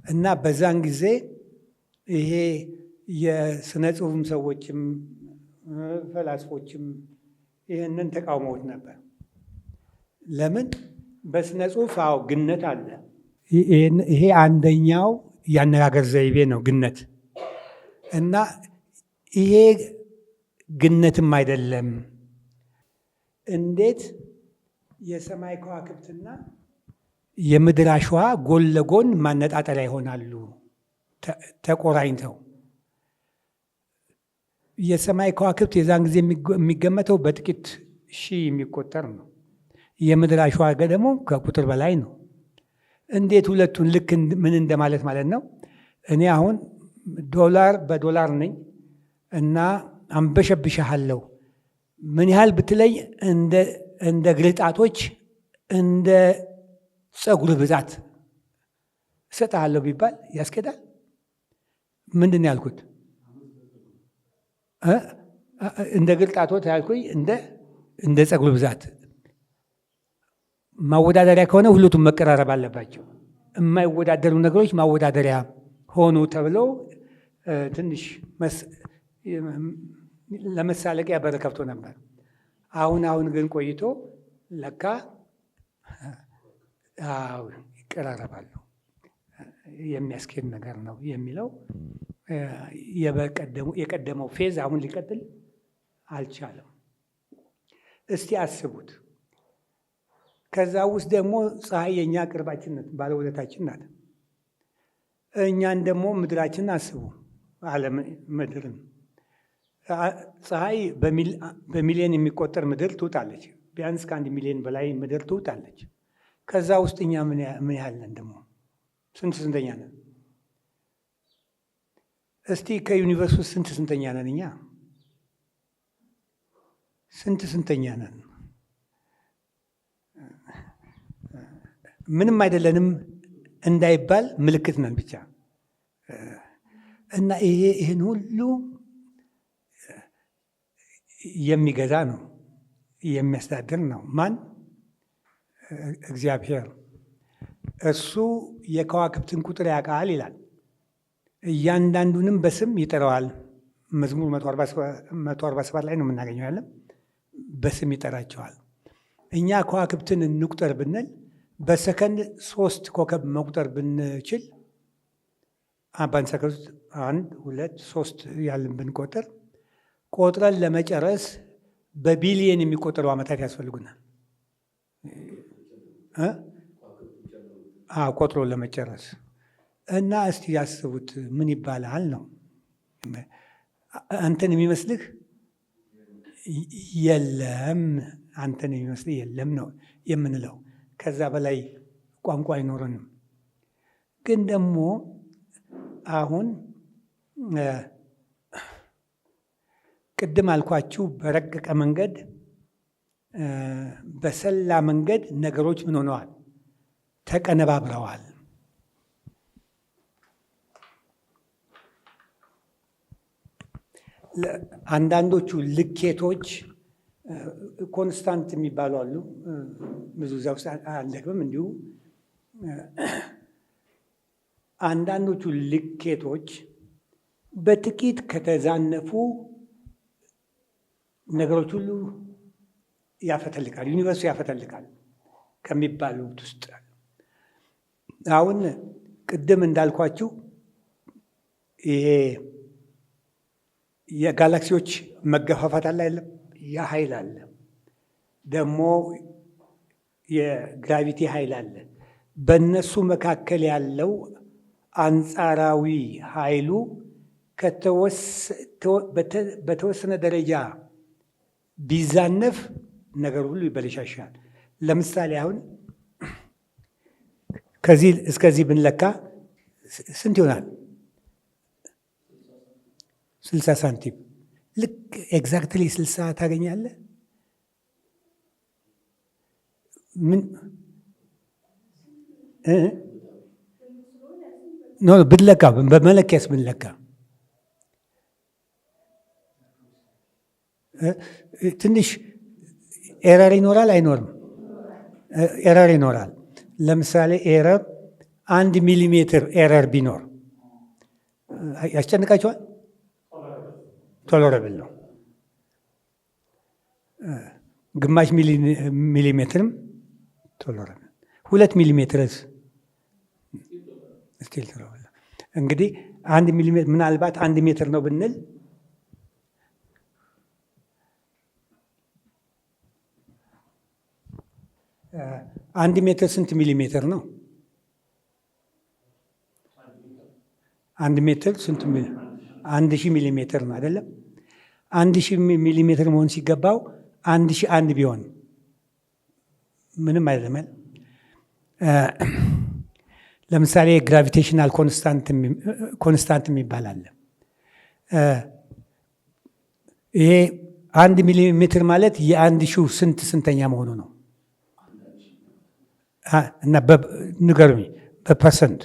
እና በዛን ጊዜ ይሄ የስነ ጽሁፍም ሰዎችም ፈላስፎችም ይህንን ተቃውመውት ነበር። ለምን? በስነ ጽሁፍ አዎ ግነት አለ። ይሄ አንደኛው የአነጋገር ዘይቤ ነው ግነት። እና ይሄ ግነትም አይደለም። እንዴት የሰማይ ከዋክብትና የምድር አሸዋ ጎን ለጎን ማነጣጠሪያ ይሆናሉ ተቆራኝተው? የሰማይ ከዋክብት የዛን ጊዜ የሚገመተው በጥቂት ሺህ የሚቆጠር ነው። የምድር አሸዋ ደግሞ ከቁጥር በላይ ነው። እንዴት ሁለቱን ልክ ምን እንደማለት ማለት ነው። እኔ አሁን ዶላር በዶላር ነኝ እና አንበሸብሻለሁ፣ ምን ያህል ብትለይ እንደ እግርህ ጣቶች፣ እንደ ፀጉርህ ብዛት እሰጥሃለሁ ቢባል ያስኬዳል? ምንድን ነው ያልኩት? እንደ እግር ጣቶች ያልኩኝ እንደ ፀጉር ብዛት። ማወዳደሪያ ከሆነ ሁለቱም መቀራረብ አለባቸው። የማይወዳደሩ ነገሮች ማወዳደሪያ ሆኑ ተብለው ትንሽ ለመሳለቂያ በር ከፍቶ ነበር። አሁን አሁን ግን ቆይቶ ለካ ይቀራረባሉ፣ የሚያስኬድ ነገር ነው የሚለው የቀደመው ፌዝ አሁን ሊቀጥል አልቻለም። እስቲ አስቡት። ከዛ ውስጥ ደግሞ ፀሐይ የእኛ ቅርባችን ናት፣ ባለውለታችን ናት። እኛን ደግሞ ምድራችንን አስቡ፣ ዓለም ምድርን። ፀሐይ በሚሊዮን የሚቆጠር ምድር ትውጣለች። ቢያንስ ከ1 ሚሊዮን በላይ ምድር ትውጣለች። ከዛ ውስጥ እኛ ምን ያህል ነን ደግሞ? ስንት ስንተኛ ነን? እስቲ ከ universe ውስጥ ስንት ስንተኛ ነን እኛ? ስንት ስንተኛ ነን? ምንም አይደለንም እንዳይባል ምልክት ነን ብቻ። እና ይሄ ይህን ሁሉ የሚገዛ ነው፣ የሚያስተዳድር ነው። ማን? እግዚአብሔር። እርሱ የከዋክብትን ቁጥር ያውቃል ይላል፣ እያንዳንዱንም በስም ይጠራዋል። መዝሙር 147 ላይ ነው የምናገኘው። ያለም በስም ይጠራቸዋል። እኛ ከዋክብትን እንቁጠር ብንል በሰከንድ 3 ኮከብ መቁጠር ብንችል፣ በአንድ ሰከንድ ውስጥ 1 2 3 ያልን ብንቆጥር፣ ቆጥረን ለመጨረስ በቢሊየን የሚቆጠሩ ዓመታት ያስፈልጉናል። ቆጥሮ ለመጨረስ። እና እስቲ ያስቡት ምን ይባላል ነው። አንተን የሚመስልህ የለም፣ አንተን የሚመስልህ የለም ነው የምንለው። ከዛ በላይ ቋንቋ አይኖረንም። ግን ደግሞ አሁን ቅድም አልኳችሁ በረቀቀ መንገድ፣ በሰላ መንገድ ነገሮች ምን ሆነዋል? ተቀነባብረዋል። አንዳንዶቹ ልኬቶች constant የሚባሉ አሉ። ብዙ እዛ ውስጥ አንደግምም። እንዲሁ አንዳንዶቹ ልኬቶች በጥቂት ከተዛነፉ ነገሮች ሁሉ ያፈተልካል፣ universe ኡ ያፈተልካል ከሚባሉት ውስጥ። አሁን ቅድም እንዳልኳችሁ ይሄ የጋላክሲዎች መገፋፋት አለ አይደለም? ያ ኃይል አለ፣ ደግሞ የ gravity ኃይል አለ። በእነሱ መካከል ያለው አንጻራዊ ኃይሉ በተወሰነ ደረጃ ቢዛነፍ ነገር ሁሉ ይበለሻሻል። ለምሳሌ አሁን ከዚህ እስከዚህ ብንለካ ስንት ይሆናል? 60 ሳንቲም። ልክ exactly 60 ታገኛለህ? ምን no ብንለካ፣ በመለኪያስ ብንለካ ትንሽ error ይኖራል አይኖርም? Error ይኖራል። ለምሳሌ error 1 ሚሊሜትር error ቢኖር ያስጨንቃቸዋል? Tolerable ነው። ግማሽ ሚሊሜትርም tolerable፣ 2 ሚሊሜትርስ still tolerable። እንግዲህ 1 ሚሊሜትር ምናልባት 1 ሜትር ነው ብንል 1 ሜትር ስንት ሚሊሜትር ነው? 1 ሜትር ስንት? 1000 ሚሊሜትር ነው አይደለም? 1000 ሚሊሜትር መሆን ሲገባው 1001 ቢሆን ምንም አይደለም። ለምሳሌ gravitational constant የሚባል አለ። ይሄ 1 ሚሊሜትር ማለት የአንድ ሺው ስንት ስንተኛ መሆኑ ነው? እና ንገሩኝ በ percent።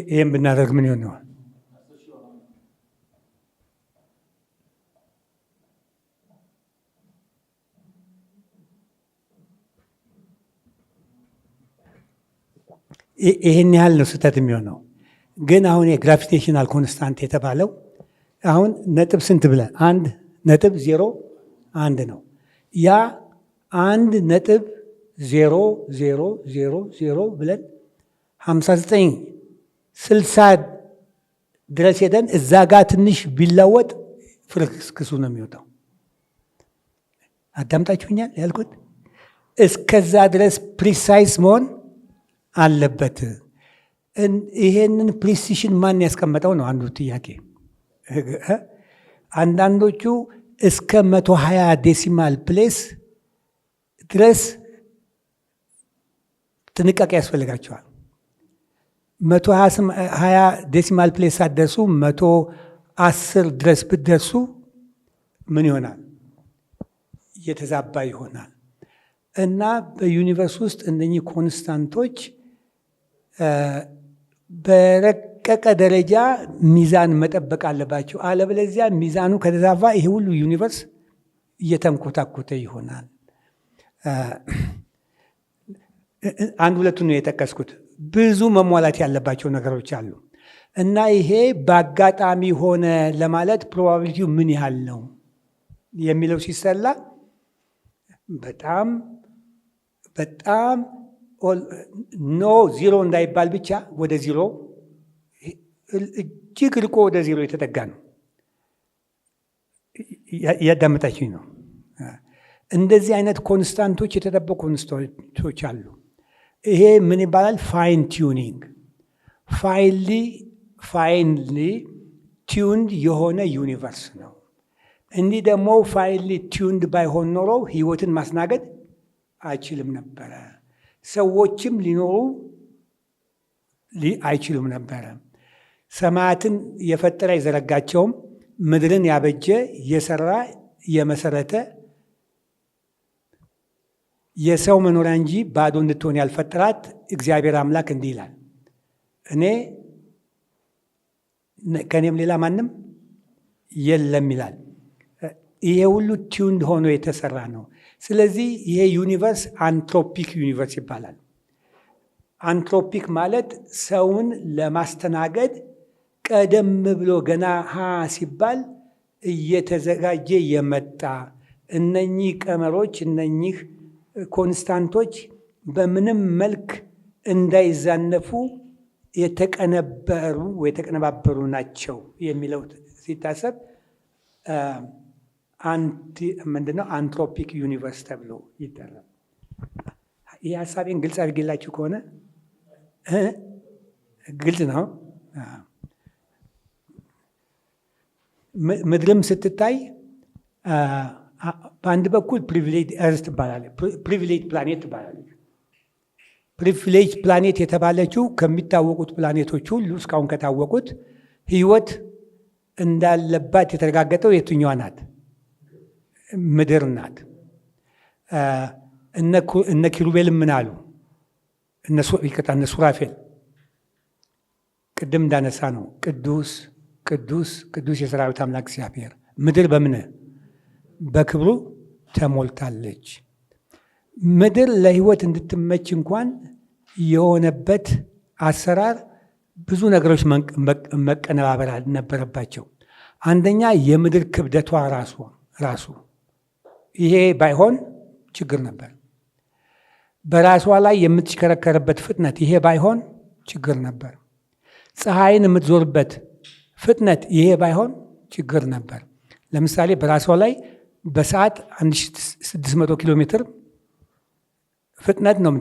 ይህም ብናደርግ ምን ይሆን? ይህን ያህል ነው ስህተት የሚሆነው። ግን አሁን የ gravitational constant የተባለው አሁን ነጥብ ስንት ብለን 1.01 ነው። ያ 1.00000 ብለን 59 60 ድረስ ሄደን እዛ ጋር ትንሽ ቢለወጥ ፍርክስክሱ ነው የሚወጣው። አዳምጣችሁኛል ያልኩት? እስከዛ ድረስ precise መሆን አለበት። ይሄንን precision ማን ያስቀመጠው ነው አንዱ ጥያቄ። አንዳንዶቹ እስከ 120 decimal place ድረስ ጥንቃቄ ያስፈልጋቸዋል። 120 decimal place ሳትደርሱ 110 ድረስ ብትደርሱ ምን ይሆናል? እየተዛባ ይሆናል እና በ universe ውስጥ እነኚህ constant ኦች በረቀቀ ደረጃ ሚዛን መጠበቅ አለባቸው። አለበለዚያ ሚዛኑ ከተዛባ ይሄ ሁሉ universe እየተንኮታኮተ ይሆናል። አንድ ሁለቱን ነው የጠቀስኩት። ብዙ መሟላት ያለባቸው ነገሮች አሉ እና ይሄ በአጋጣሚ ሆነ ለማለት probability ው ምን ያህል ነው የሚለው ሲሰላ በጣም በጣም no zero እንዳይባል ብቻ ወደ ዚሮ እጅግ ርቆ ወደ ዚሮ የተጠጋ ነው። እያዳመጣችኝ ነው። እንደዚህ አይነት constant ኦች፣ የተጠበቁ constant ኦች አሉ። ይሄ ምን ይባላል? Fine tuning፣ finely tuned የሆነ universe ነው። እንዲህ ደግሞ finely tuned ባይሆን ኖሮ ህይወትን ማስተናገድ አይችልም ነበረ። ሰዎችም ሊኖሩ አይችሉም ነበረ። ሰማያትን የፈጠረ የዘረጋቸውም፣ ምድርን ያበጀ፣ የሰራ፣ የመሰረተ፣ የሰው መኖሪያ እንጂ ባዶ እንድትሆን ያልፈጠራት እግዚአብሔር አምላክ እንዲህ ይላል፣ እኔ ከእኔም ሌላ ማንም የለም ይላል። ይሄ ሁሉ tuned ሆኖ የተሰራ ነው። ስለዚህ ይሄ universe anthropic universe ይባላል። Anthropic ማለት ሰውን ለማስተናገድ ቀደም ብሎ ገና ሀ ሲባል እየተዘጋጀ የመጣ፣ እነኚህ ቀመሮች፣ እነኚህ constant ኦች በምንም መልክ እንዳይዛነፉ የተቀነበሩ የተቀነባበሩ ናቸው የሚለው ሲታሰብ ምንድነው anthropic universe ተብሎ ይጠራል። ይህ ሀሳቤን ግልጽ አድርጌላችሁ ከሆነ፣ ግልጽ ነው። ምድርም ስትታይ በአንድ በኩል privileged earth ትባላለች፣ privileged planet ትባላለች። Privileged planet የተባለችው ከሚታወቁት ፕላኔቶች ሁሉ፣ እስካሁን ከታወቁት ህይወት እንዳለባት የተረጋገጠው የትኛዋ ናት? ምድር ናት። እነ ኪሩቤልም ምን አሉ? ይቅርታ፣ እነ ሱራፌል ቅድም እንዳነሳነው፣ ቅዱስ ቅዱስ ቅዱስ የሰራዊት አምላክ እግዚአብሔር፣ ምድር በምን በክብሩ ተሞልታለች። ምድር ለህይወት እንድትመች እንኳን የሆነበት አሰራር ብዙ ነገሮች መቀነባበር ነበረባቸው። አንደኛ የምድር ክብደቷ ራሱ፣ ይሄ ባይሆን ችግር ነበር። በራሷ ላይ የምትሽከረከርበት ፍጥነት፣ ይሄ ባይሆን ችግር ነበር። ፀሐይን የምትዞርበት ፍጥነት፣ ይሄ ባይሆን ችግር ነበር። ለምሳሌ በራሷ ላይ በሰዓት 1600 ኪሎ ሜትር ፍጥነት ነው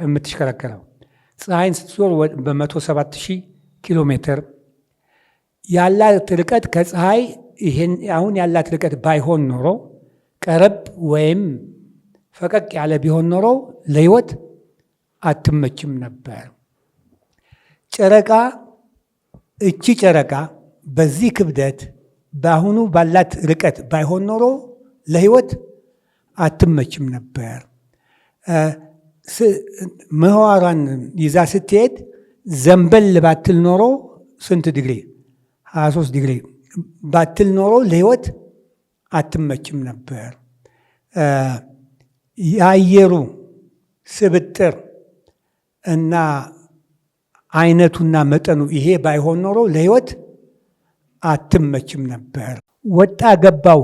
የምትሽከረከረው። ፀሐይን ስትዞር በ107,000 ኪሎ ሜትር ያላት ርቀት ከፀሐይ ይሄን አሁን ያላት ርቀት ባይሆን ኖሮ፣ ቀረብ ወይም ፈቀቅ ያለ ቢሆን ኖሮ ለህይወት አትመችም ነበር። ጨረቃ፣ እቺ ጨረቃ በዚህ ክብደት በአሁኑ ባላት ርቀት ባይሆን ኖሮ ለህይወት አትመችም ነበር። ምህዋሯን ይዛ ስትሄድ ዘንበል ባትል ኖሮ፣ ስንት ዲግሪ፣ 23 ዲግሪ ባትል ኖሮ ለህይወት አትመችም ነበር። የአየሩ ስብጥር እና አይነቱና መጠኑ ይሄ ባይሆን ኖሮ ለህይወት አትመችም ነበር። ወጣ ገባው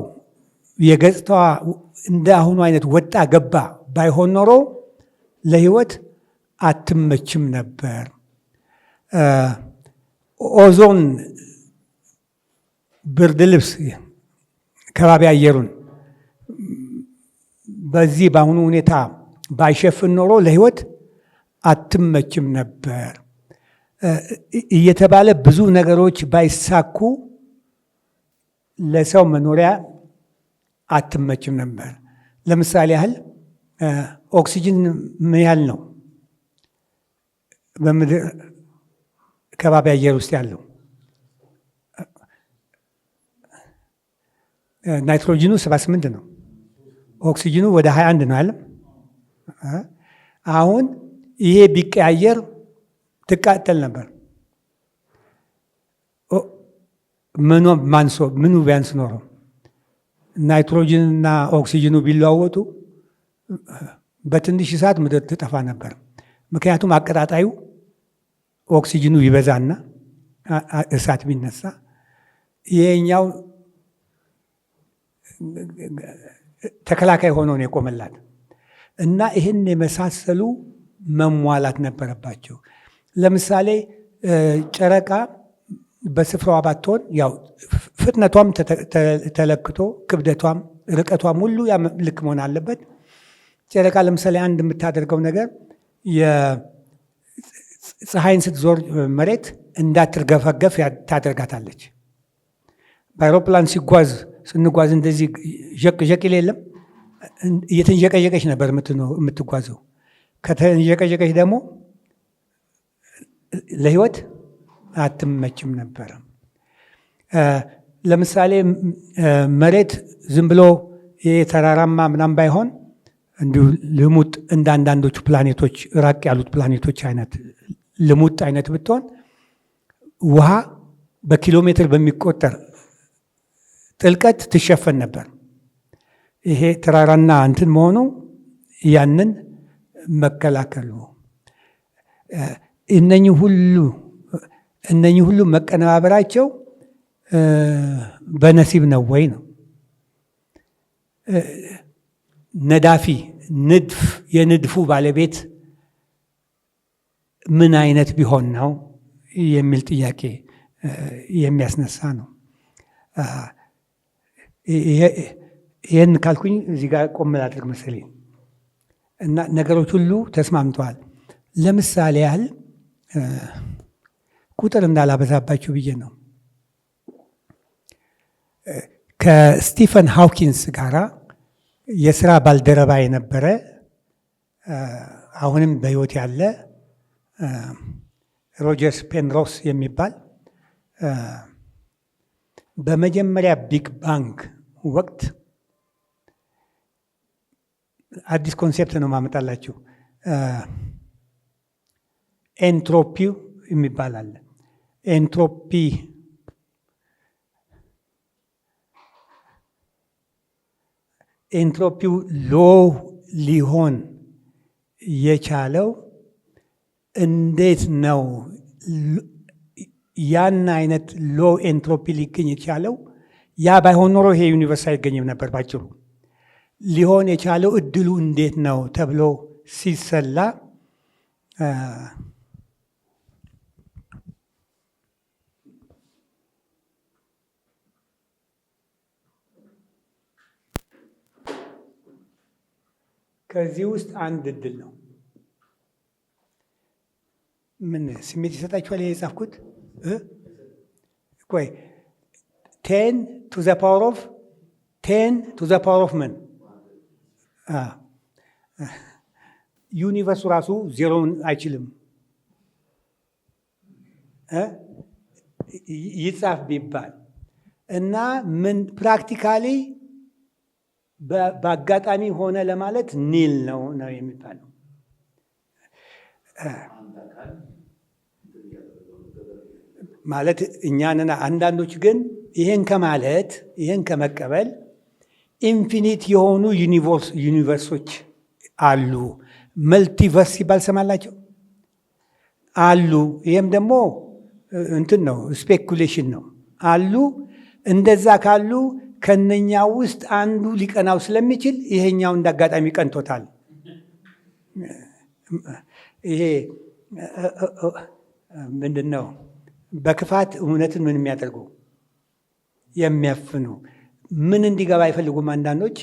የገጽታዋ እንደ አሁኑ አይነት ወጣ ገባ ባይሆን ኖሮ ለህይወት አትመችም ነበር። ኦዞን ብርድ ልብስ ከባቢ አየሩን በዚህ በአሁኑ ሁኔታ ባይሸፍን ኖሮ ለህይወት አትመችም ነበር እየተባለ ብዙ ነገሮች ባይሳኩ ለሰው መኖሪያ አትመችም ነበር። ለምሳሌ ያህል ኦክሲጅን ምን ያህል ነው በምድር ከባቢ አየር ውስጥ ያለው? ናይትሮጂኑ 78 ነው። ኦክሲጅኑ ወደ 21 ነው አይደል? አሁን ይሄ ቢቀያየር ትቃጠል ነበር። ምኑ ማንሶ ምኑ ቢያንስ ኖሮ ናይትሮጅንና ኦክሲጅኑ ቢለዋወጡ በትንሽ እሳት ምድር ትጠፋ ነበር። ምክንያቱም አቀጣጣዩ ኦክሲጅኑ ይበዛና እሳት ቢነሳ ይሄኛው ተከላካይ ሆኖ ነው የቆመላት እና ይህን የመሳሰሉ መሟላት ነበረባቸው። ለምሳሌ ጨረቃ በስፍራዋ ባትሆን ያው ፍጥነቷም ተለክቶ ክብደቷም ርቀቷም ሁሉ ልክ መሆን አለበት። ጨረቃ ለምሳሌ አንድ የምታደርገው ነገር የፀሐይን ስትዞር መሬት እንዳትርገፈገፍ ታደርጋታለች። በአይሮፕላን ሲጓዝ ስንጓዝ እንደዚህ ዠቅ ዠቅ ይል የለም፣ እየተንዠቀዠቀች ነበር የምትጓዘው። ከተንዠቀዠቀች ደግሞ ለህይወት አትመችም ነበር። ለምሳሌ መሬት ዝም ብሎ የተራራማ ምናምን ባይሆን እንዲሁ ልሙጥ እንደ አንዳንዶቹ ፕላኔቶች ራቅ ያሉት ፕላኔቶች አይነት ልሙጥ አይነት ብትሆን ውሃ በኪሎ ሜትር በሚቆጠር ጥልቀት ትሸፈን ነበር። ይሄ ተራራና እንትን መሆኑ ያንን መከላከሉ እነኚህ ሁሉ መቀነባበራቸው በነሲብ ነው ወይ ነው። ነዳፊ ንድፍ የንድፉ ባለቤት ምን አይነት ቢሆን ነው የሚል ጥያቄ የሚያስነሳ ነው። ይህን ካልኩኝ እዚህ ጋር ቆም ላድርግ መሰለኝ እና ነገሮች ሁሉ ተስማምተዋል። ለምሳሌ ያህል ቁጥር እንዳላበዛባችሁ ብዬ ነው። ከስቲፈን ሃውኪንስ ጋራ የስራ ባልደረባ የነበረ አሁንም በሕይወት ያለ ሮጀርስ ፔንሮስ የሚባል በመጀመሪያ Big Bang ወቅት አዲስ concept ነው ማመጣላችሁ። Entropy ው የሚባል አለ። Entropy ው low ሊሆን የቻለው እንዴት ነው? ያን አይነት low entropy ሊገኝ የቻለው ያ ባይሆን ኖሮ ይሄ universe አይገኝም ነበር። ባጭሩ ሊሆን የቻለው እድሉ እንዴት ነው ተብሎ ሲሰላ ከዚህ ውስጥ አንድ እድል ነው። ምን ስሜት ይሰጣችኋል? የጻፍኩት ቆይ 10 to the power of 10 to the power of ምን universe ኡ ራሱ ዜሮውን አይችልም ይጻፍ ቢባል እና ምን practically በአጋጣሚ ሆነ ለማለት nil ነው ነው የሚባለው። ማለት እኛንና አንዳንዶች ግን ይሄን ከማለት ይሄን ከመቀበል infinite የሆኑ universe ኦች አሉ። Multiverse ሲባል ሰማላቸው አሉ። ይሄም ደግሞ እንትን ነው፣ speculation ነው አሉ። እንደዛ ካሉ ከነኛ ውስጥ አንዱ ሊቀናው ስለሚችል ይሄኛው እንዳጋጣሚ ቀንቶታል። ይሄ ምንድነው? በክፋት እውነትን ምን የሚያደርጉ የሚያፍኑ ምን እንዲገባ አይፈልጉም። አንዳንዶች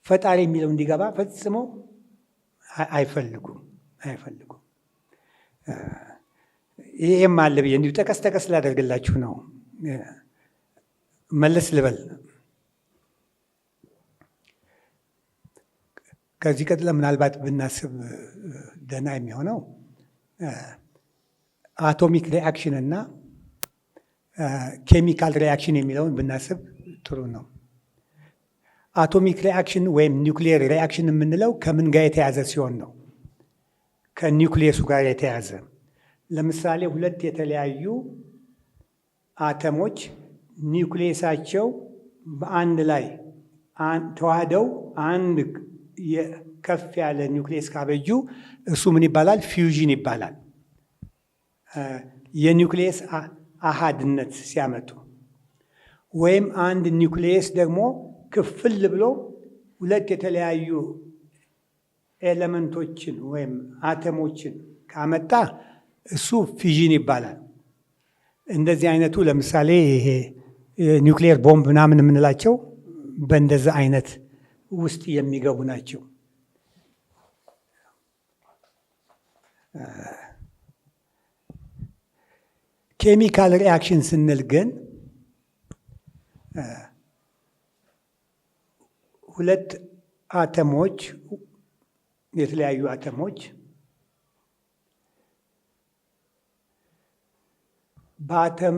ፈጣሪ የሚለው እንዲገባ ፈጽሞ አይፈልጉም አይፈልጉም። ይሄም አለ ብዬ እንዲሁ ጠቀስ ጠቀስ ላደርግላችሁ ነው። መለስ ልበል። ከዚህ ቀጥለ ምናልባት ብናስብ ደህና የሚሆነው atomic reaction እና chemical reaction የሚለውን ብናስብ ጥሩ ነው። Atomic reaction ወይም nuclear reaction የምንለው ከምን ጋር የተያዘ ሲሆን ነው? ከኒውክሊየሱ ጋር የተያዘ። ለምሳሌ ሁለት የተለያዩ አተሞች ኒውክሊየሳቸው በአንድ ላይ ተዋህደው አንድ ከፍ ያለ ኒውክሊየስ ካበጁ እሱ ምን ይባላል? Fusion ይባላል። የኒውክሊየስ አሃድነት ሲያመጡ ወይም አንድ ኒውክሊየስ ደግሞ ክፍል ብሎ ሁለት የተለያዩ element ኦችን ወይም አተሞችን ካመጣ እሱ fission ይባላል። እንደዚህ አይነቱ ለምሳሌ ይሄ ኒውክሊየር ቦምብ ምናምን የምንላቸው በእንደዛ አይነት ውስጥ የሚገቡ ናቸው። Chemical reaction ስንል ግን ሁለት አተሞች፣ የተለያዩ አተሞች በአተም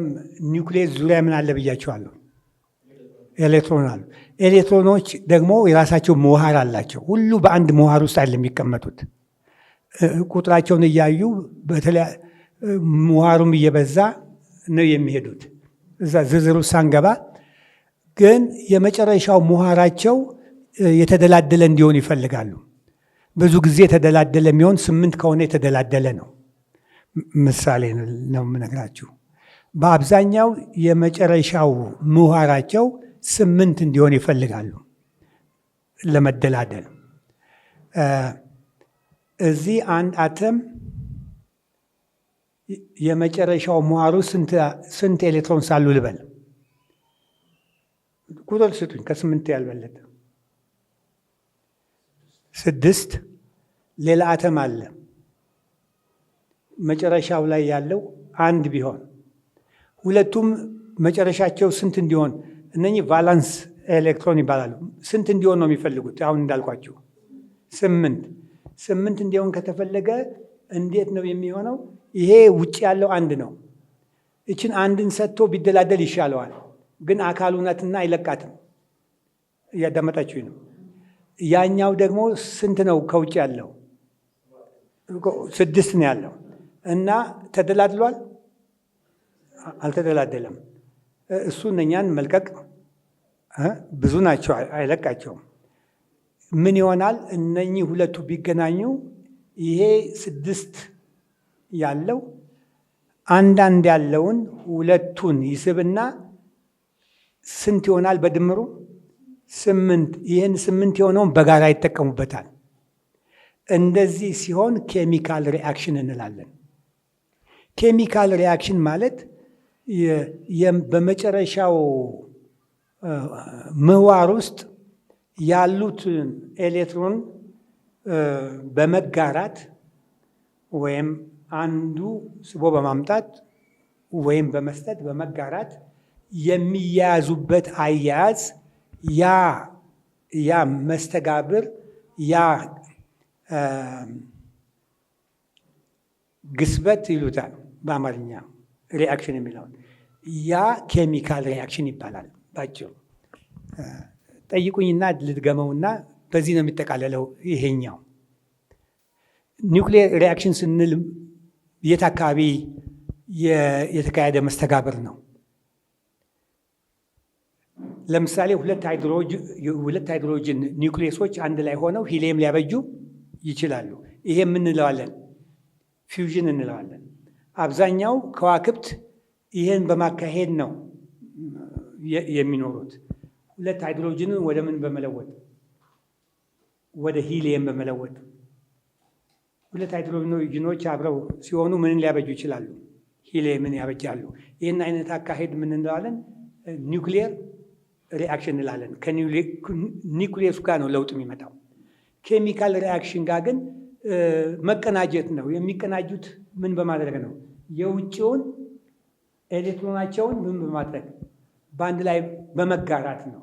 ኒውክሌስ ዙሪያ ምን አለ ብያቸዋለሁ? ኤሌክትሮን አሉ። ኤሌክትሮኖች ደግሞ የራሳቸው ምህዋር አላቸው። ሁሉ በአንድ ምህዋር ውስጥ አይደለም የሚቀመጡት። ቁጥራቸውን እያዩ ምህዋሩም እየበዛ ነው የሚሄዱት። እዛ ዝርዝሩ ሳንገባ ግን የመጨረሻው ምህዋራቸው የተደላደለ እንዲሆን ይፈልጋሉ። ብዙ ጊዜ የተደላደለ የሚሆን 8 ከሆነ የተደላደለ ነው። ምሳሌ ነው የምነግራችሁ። በአብዛኛው የመጨረሻው ምህዋራቸው 8 እንዲሆን ይፈልጋሉ ለመደላደል። እዚህ አንድ አተም የመጨረሻው ምህዋሩ ስንት ኤሌክትሮን ሳሉ ልበል? ቁጥር ስጡኝ፣ ከ8 ያልበለጠ። 6። ሌላ አተም አለ መጨረሻው ላይ ያለው 1 ቢሆን ሁለቱም መጨረሻቸው ስንት እንዲሆን፣ እነኚህ valence electron ይባላሉ። ስንት እንዲሆን ነው የሚፈልጉት? አሁን እንዳልኳችሁ 8። 8 እንዲሆን ከተፈለገ እንዴት ነው የሚሆነው? ይሄ ውጭ ያለው 1 ነው። እችን 1ን ሰጥቶ ቢደላደል ይሻለዋል። ግን አካሉ ናትና አይለቃትም። እያዳመጣችሁኝ ነው? ያኛው ደግሞ ስንት ነው ከውጭ ያለው? 6 ነው ያለው እና ተደላድሏል? አልተደላደለም። እሱ እነኛን መልቀቅ ብዙ ናቸው፣ አይለቃቸውም። ምን ይሆናል? እነኚህ ሁለቱ ቢገናኙ ይሄ 6 ያለው አንዳንድ ያለውን ሁለቱን ይስብና ስንት ይሆናል በድምሩ? 8። ይህን 8 የሆነውን በጋራ ይጠቀሙበታል። እንደዚህ ሲሆን chemical reaction እንላለን። Chemical reaction ማለት በመጨረሻው ምህዋር ውስጥ ያሉትን ኤሌክትሮን በመጋራት ወይም አንዱ ስቦ በማምጣት ወይም በመስጠት በመጋራት የሚያያዙበት አያያዝ ያ መስተጋብር ያ ግስበት ይሉታል በአማርኛ reaction የሚለውን ያ chemical reaction ይባላል። ባጭሩ ጠይቁኝና ልድገመውና በዚህ ነው የሚጠቃለለው ይሄኛው። Nuclear reaction ስንል የት አካባቢ የተካሄደ መስተጋብር ነው? ለምሳሌ ሁለት ሃይድሮጅን ኒውክሊየሶች አንድ ላይ ሆነው ሂሊየም ሊያበጁ ይችላሉ። ይሄ ምን እንለዋለን? Fusion እንለዋለን። አብዛኛው ከዋክብት ይሄን በማካሄድ ነው የሚኖሩት። ሁለት ሃይድሮጅንን ወደ ምን በመለወጥ? ወደ ሂሊየም በመለወጥ። ሁለት ሃይድሮጅኖች አብረው ሲሆኑ ምንን ሊያበጁ ይችላሉ? ሂሊየምን ያበጃሉ። ይሄን አይነት አካሄድ ምን እንለዋለን? Nuclear reaction እንላለን። ከኒውክሊየሱ ጋር ነው ለውጥ የሚመጣው። Chemical reaction ጋር ግን መቀናጀት ነው። የሚቀናጁት ምን በማድረግ ነው? የውጭውን ኤሌክትሮናቸውን ምን በማድረግ? በአንድ ላይ በመጋራት ነው።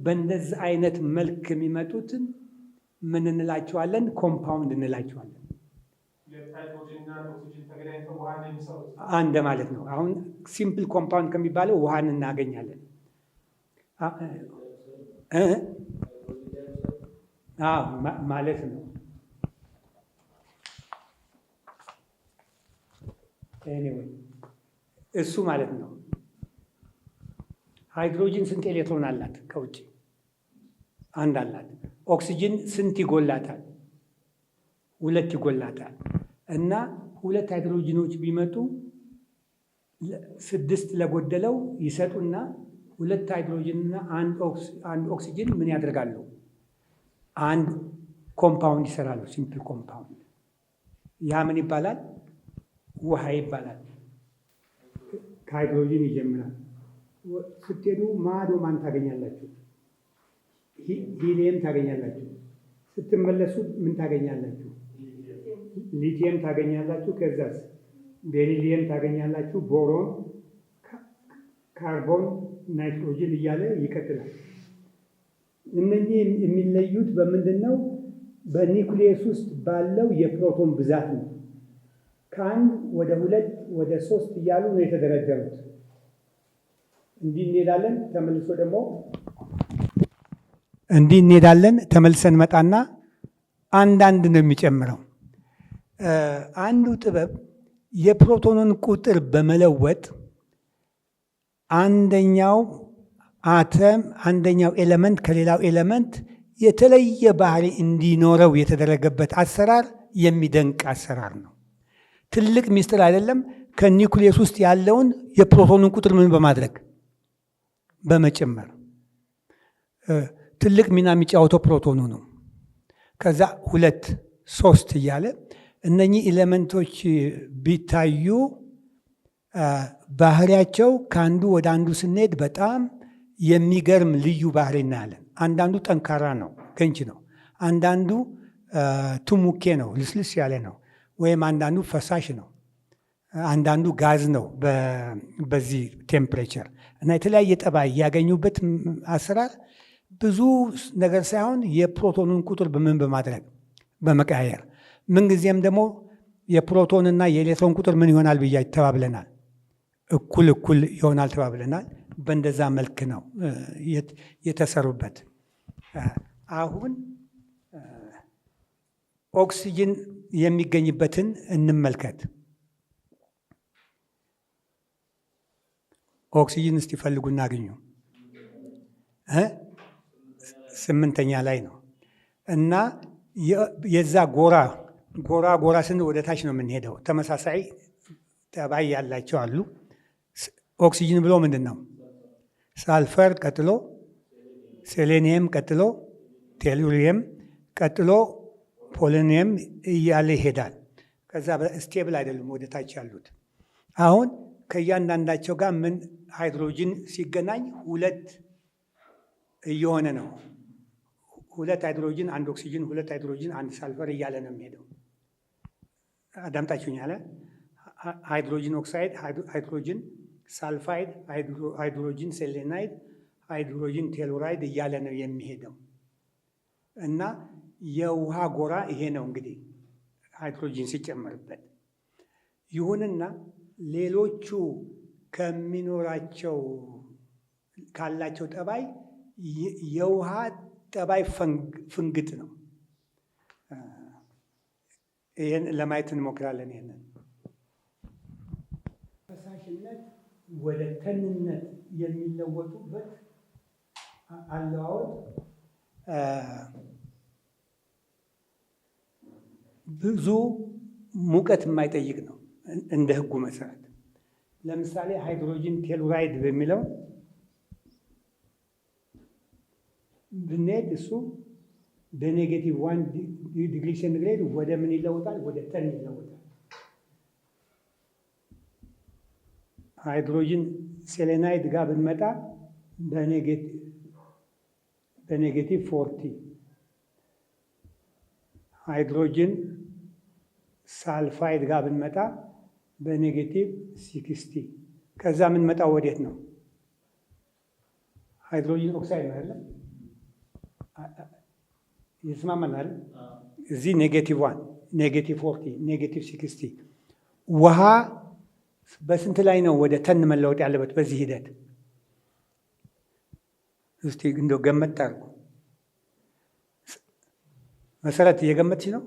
በእንደዚህ አይነት መልክ የሚመጡትን ምን እንላቸዋለን? Compound እንላቸዋለን። አንድ ማለት ነው። አሁን simple compound ከሚባለው ውሃን እናገኛለን። ማለት ነው። Anyway እሱ ማለት ነው። ሃይድሮጂን ስንት ኤሌክትሮን አላት? ከውጭ አንድ አላት። ኦክሲጅን ስንት ይጎላታል? ሁለት ይጎላታል። እና ሁለት ሃይድሮጂኖች ቢመጡ ስድስት ለጎደለው ይሰጡና ሁለት ሃይድሮጂንና አንድ ኦክሲጅን ምን ያደርጋሉ? አንድ compound ይሰራሉ። Simple compound። ያ ምን ይባላል? ውሃ ይባላል። ከሃይድሮጂን ይጀምራል። ስትሄዱ ማዶ ማን ታገኛላችሁ? ሂሊየም ታገኛላችሁ። ስትመለሱ ምን ታገኛላችሁ? ሊቲየም ታገኛላችሁ። ከዛስ ቤሪሊየም ታገኛላችሁ። ቦሮን፣ ካርቦን፣ ናይትሮጅን እያለ ይቀጥላል። እነኚህ የሚለዩት በምንድን ነው? በኒኩሊየስ ውስጥ ባለው የፕሮቶን ብዛት ነው። ከአንድ ወደ ሁለት ወደ ሶስት እያሉ ነው የተደረደሩት። እንዲህ እንሄዳለን። ተመልሶ ደግሞ እንዲህ እንሄዳለን። ተመልሰን መጣና አንዳንድ ነው የሚጨምረው። አንዱ ጥበብ የፕሮቶኑን ቁጥር በመለወጥ አንደኛው አተም አንደኛው element ከሌላው element የተለየ ባህሪ እንዲኖረው የተደረገበት አሰራር የሚደንቅ አሰራር ነው። ትልቅ ሚስጥር አይደለም። ከኒኩሊየስ ውስጥ ያለውን የፕሮቶኑን ቁጥር ምን በማድረግ በመጨመር ትልቅ ሚና የሚጫወተው ፕሮቶኑ ነው። ከዛ ሁለት ሶስት እያለ እነኚህ element ኦች ቢታዩ ባህሪያቸው ከአንዱ ወደ አንዱ ስንሄድ በጣም የሚገርም ልዩ ባህሪ እናያለን። አንዳንዱ ጠንካራ ነው፣ ገንች ነው። አንዳንዱ ቱሙኬ ነው፣ ልስልስ ያለ ነው። ወይም አንዳንዱ ፈሳሽ ነው። አንዳንዱ ጋዝ ነው በዚህ temperature እና የተለያየ ጠባይ ያገኙበት አሰራር ብዙ ነገር ሳይሆን የፕሮቶኑን ቁጥር በምን በማድረግ በመቀያየር። ምንጊዜም ደግሞ የፕሮቶንና የኤሌክትሮን ቁጥር ምን ይሆናል ብያ ተባብለናል። እኩል እኩል ይሆናል ተባብለናል። በእንደዛ መልክ ነው የተሰሩበት። አሁን ኦክሲጅን የሚገኝበትን እንመልከት። ኦክሲጅን እስቲ ፈልጉና አግኙ። ስምንተኛ ላይ ነው እና የዛ ጎራ ጎራ ጎራ ስንል ወደ ታች ነው የምንሄደው። ተመሳሳይ ጠባይ ያላቸው አሉ። ኦክሲጅን ብሎ ምንድን ነው? ሳልፈር፣ ቀጥሎ ሴሌኒየም፣ ቀጥሎ ቴሉሪየም፣ ቀጥሎ ፖሎኒየም እያለ ይሄዳል። ከዛ stable አይደሉም ወደ ታች ያሉት። አሁን ከእያንዳንዳቸው ጋር ምን ሃይድሮጅን ሲገናኝ ሁለት እየሆነ ነው። ሁለት ሃይድሮጅን አንድ ኦክሲጅን፣ ሁለት ሃይድሮጅን አንድ ሳልፈር እያለ ነው የሚሄደው። አዳምጣችሁኝ አለ። Hydrogen oxide፣ hydrogen sulfide፣ hydrogen selenide፣ hydrogen telluride እያለ ነው የሚሄደው እና የውሃ ጎራ ይሄ ነው እንግዲህ ሃይድሮጅን ሲጨመርበት። ይሁንና ሌሎቹ ከሚኖራቸው ካላቸው ጠባይ የውሃ ጠባይ ፍንግጥ ነው። ይህን ለማየት እንሞክራለን። ይህንን ፈሳሽነት ወደ ተንነት የሚለወጡበት አለዋወጥ ብዙ ሙቀት የማይጠይቅ ነው እንደ ሕጉ መሰረት። ለምሳሌ hydrogen telluride በሚለው ብንሄድ እሱ በ negative 1 degree centigrade ወደ ምን ይለወጣል? ወደ ተን ይለወጣል። Hydrogen selenide ጋር ብንመጣ በ negative 40፣ hydrogen sulfide ጋር ብንመጣ በ negative 60። ከዛ የምንመጣው ወዴት ነው? Hydrogen oxide ነው አይደለም? ይስማማናል። እዚህ negative 1፣ negative 40፣ negative 60። ውሃ በስንት ላይ ነው ወደ ተን መለወጥ ያለበት በዚህ ሂደት? እስቲ እንደው ገመት አድርጉ። መሰረት እየገመትሽ ነው?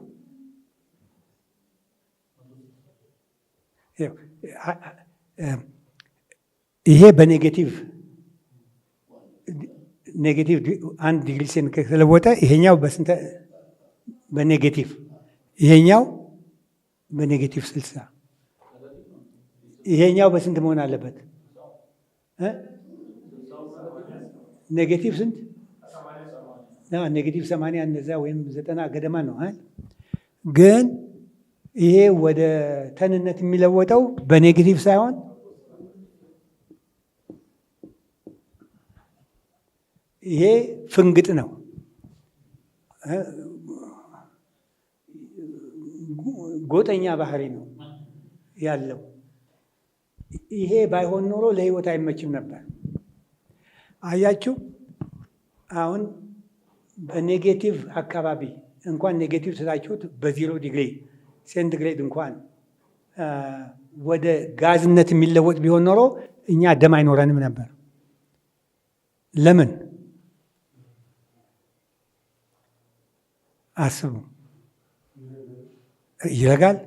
ይሄ በ negative 1 ዲግሪ ሴንቲግሬድ ከተለወጠ ይሄኛው በስንት በ negative ይሄኛው በ negative 60 ይሄኛው በስንት መሆን አለበት? Negative ስንት? Negative 80 እንደዛ ወይም 90 ገደማ ነው። ግን ይሄ ወደ ተንነት የሚለወጠው በ negative ሳይሆን ይሄ ፍንግጥ ነው። ጎጠኛ ባህሪ ነው ያለው። ይሄ ባይሆን ኖሮ ለህይወት አይመችም ነበር። አያችሁ፣ አሁን በ negative አካባቢ እንኳን negative ስላችሁት በ0 ዲግሪ ሴንቲግሬድ እንኳን ወደ ጋዝነት የሚለወጥ ቢሆን ኖሮ እኛ ደም አይኖረንም ነበር። ለምን አስቡ። ይረጋል።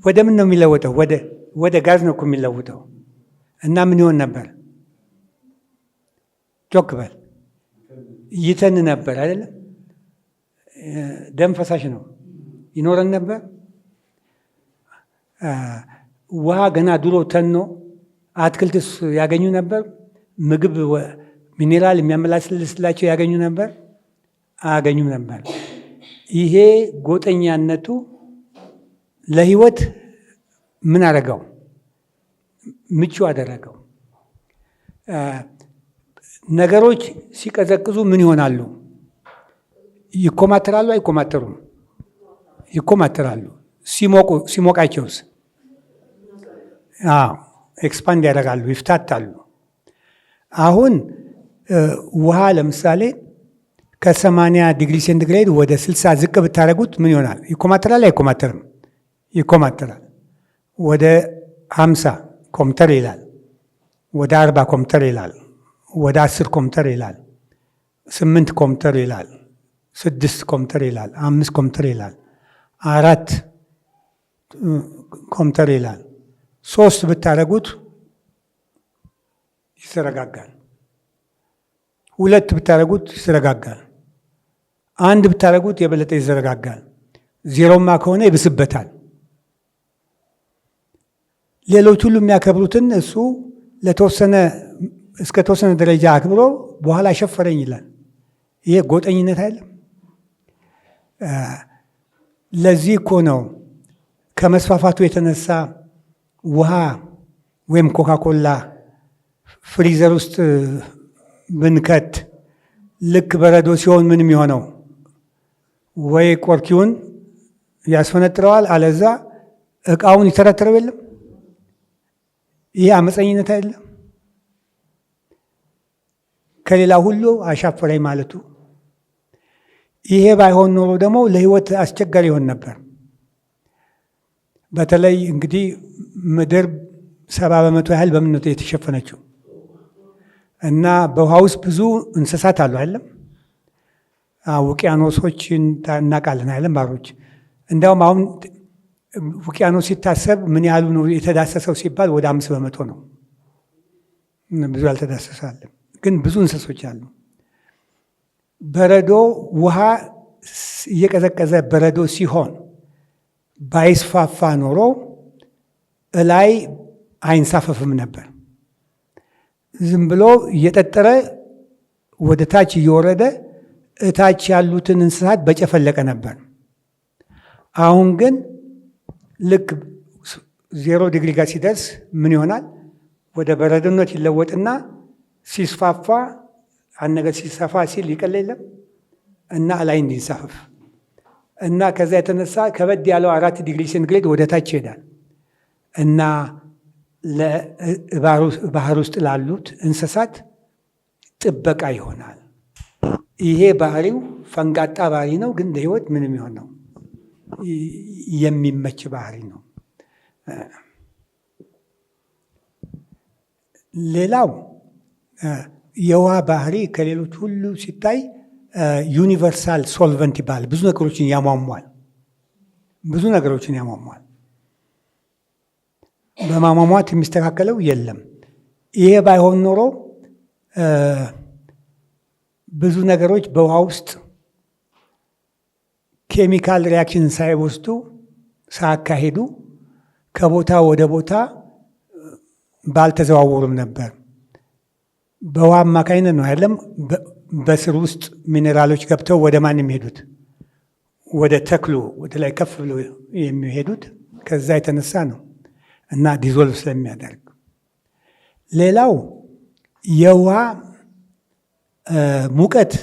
ወደ ምን ነው የሚለወጠው? ወደ ጋዝ ነው እኮ የሚለወጠው። እና ምን ይሆን ነበር? ጮክ በል። ይተን ነበር አይደለም? ደም ፈሳሽ ነው። ይኖረን ነበር? ውሃ ገና ድሮ ተኖ አትክልትስ ያገኙ ነበር? ምግብ ሚኔራል የሚያመላልስላቸው ያገኙ ነበር? አያገኙም ነበር። ይሄ ጎጠኛነቱ ለህይወት ምን አደረገው? ምቹ አደረገው። ነገሮች ሲቀዘቅዙ ምን ይሆናሉ? ይኮማተራሉ? አይኮማተሩም? ይኮማተራሉ። ሲሞቃቸውስ? አዎ expand ያደርጋሉ፣ ይፍታታሉ። አሁን ውሃ ለምሳሌ ከ80 ዲግሪ ሴንቲግሬድ ወደ 60 ዝቅ ብታደርጉት ምን ይሆናል? ይኮማተራል? አይኮማተርም? ይኮማተራል። ወደ 50 ኮምተር ይላል፣ ወደ 40 ኮምተር ይላል፣ ወደ 10 ኮምተር ይላል፣ 8 ኮምተር ይላል፣ 6 ኮምተር ይላል፣ 5 ኮምተር ይላል፣ 4 ኮምተር ይላል። 3 ብታደርጉት ይዘረጋጋል። 2 ብታደርጉት ይዘረጋጋል። 1 ብታደርጉት የበለጠ ይዘረጋጋል። 0ማ ከሆነ ይብስበታል። ሌሎች ሁሉ የሚያከብሩትን እሱ ለተወሰነ እስከ ተወሰነ ደረጃ አክብሮ በኋላ አሸፈረኝ ይላል። ይሄ ጎጠኝነት አይደለም? ለዚህ እኮ ነው ከመስፋፋቱ የተነሳ ውሃ ወይም ኮካኮላ freezer ውስጥ ብንከት ልክ በረዶ ሲሆን ምን የሚሆነው? ወይ ቆርኪውን ያስፈነጥረዋል፣ አለዛ እቃውን ይተረተረው የለም። ይሄ አመፀኝነት አይደለም? ከሌላ ሁሉ አሻፈረኝ ማለቱ። ይሄ ባይሆን ኖሮ ደግሞ ለህይወት አስቸጋሪ ይሆን ነበር። በተለይ እንግዲህ ምድር 70% ያህል በምን ነው የተሸፈነችው? እና በውሃ ውስጥ ብዙ እንስሳት አሉ አይደለም? ውቅያኖሶችን እናውቃለን አይደለም? ባህሮች። እንዲያውም አሁን ውቅያኖስ ሲታሰብ ምን ያህሉ ነው የተዳሰሰው ሲባል ወደ 5% ነው። ብዙ ያልተዳሰሰ አለ፣ ግን ብዙ እንስሶች አሉ። በረዶ ውሃ እየቀዘቀዘ በረዶ ሲሆን ባይስፋፋ ኖሮ እላይ አይንሳፈፍም ነበር። ዝም ብሎ እየጠጠረ ወደ ታች እየወረደ እታች ያሉትን እንስሳት በጨፈለቀ ነበር። አሁን ግን ልክ 0 ዲግሪ ጋር ሲደርስ ምን ይሆናል? ወደ በረዶነት ይለወጥና ሲስፋፋ አንድ ነገር ሲሰፋ ሲል ይቀል የለም እና ላይ እንዲንሳፈፍ እና ከዛ የተነሳ ከበድ ያለው 4 ዲግሪ ሴንቲግሬድ ወደ ታች ይሄዳል እና ባህር ውስጥ ላሉት እንስሳት ጥበቃ ይሆናል። ይሄ ባህሪው ፈንጋጣ ባህሪ ነው፣ ግን ለህይወት ምንም ይሆን ነው የሚመች ባህሪ ነው። ሌላው የውሃ ባህሪ ከሌሎች ሁሉ ሲታይ universal solvent ይባላል። ብዙ ነገሮችን ያሟሟል። ብዙ ነገሮችን ያሟሟል። በማሟሟት የሚስተካከለው የለም። ይሄ ባይሆን ኖሮ ብዙ ነገሮች በውሃ ውስጥ chemical reaction ሳይወስዱ፣ ሳያካሂዱ ከቦታ ወደ ቦታ ባልተዘዋወሩም ነበር። በውሃ አማካኝነት ነው አይደለም? በስር ውስጥ ሚኔራሎች ገብተው ወደ ማን የሚሄዱት? ወደ ተክሉ፣ ወደ ላይ ከፍ ብሎ የሚሄዱት ከዛ የተነሳ ነው እና dissolve ስለሚያደርግ። ሌላው የውሃ ሙቀት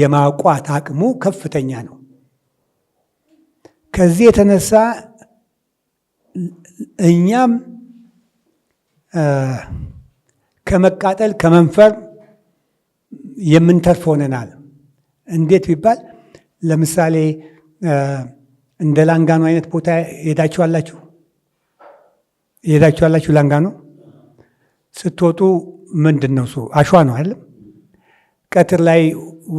የማቋት አቅሙ ከፍተኛ ነው። ከዚህ የተነሳ እኛም ከመቃጠል፣ ከመንፈር የምንተርፍ ሆነናል። እንዴት ቢባል ለምሳሌ እንደ ላንጋኖ አይነት ቦታ ሄዳችሁ አላችሁ? ሄዳችሁ አላችሁ? ላንጋኖ ስትወጡ ምንድን ነው እሱ? አሸዋ ነው አይደለም? ቀትር ላይ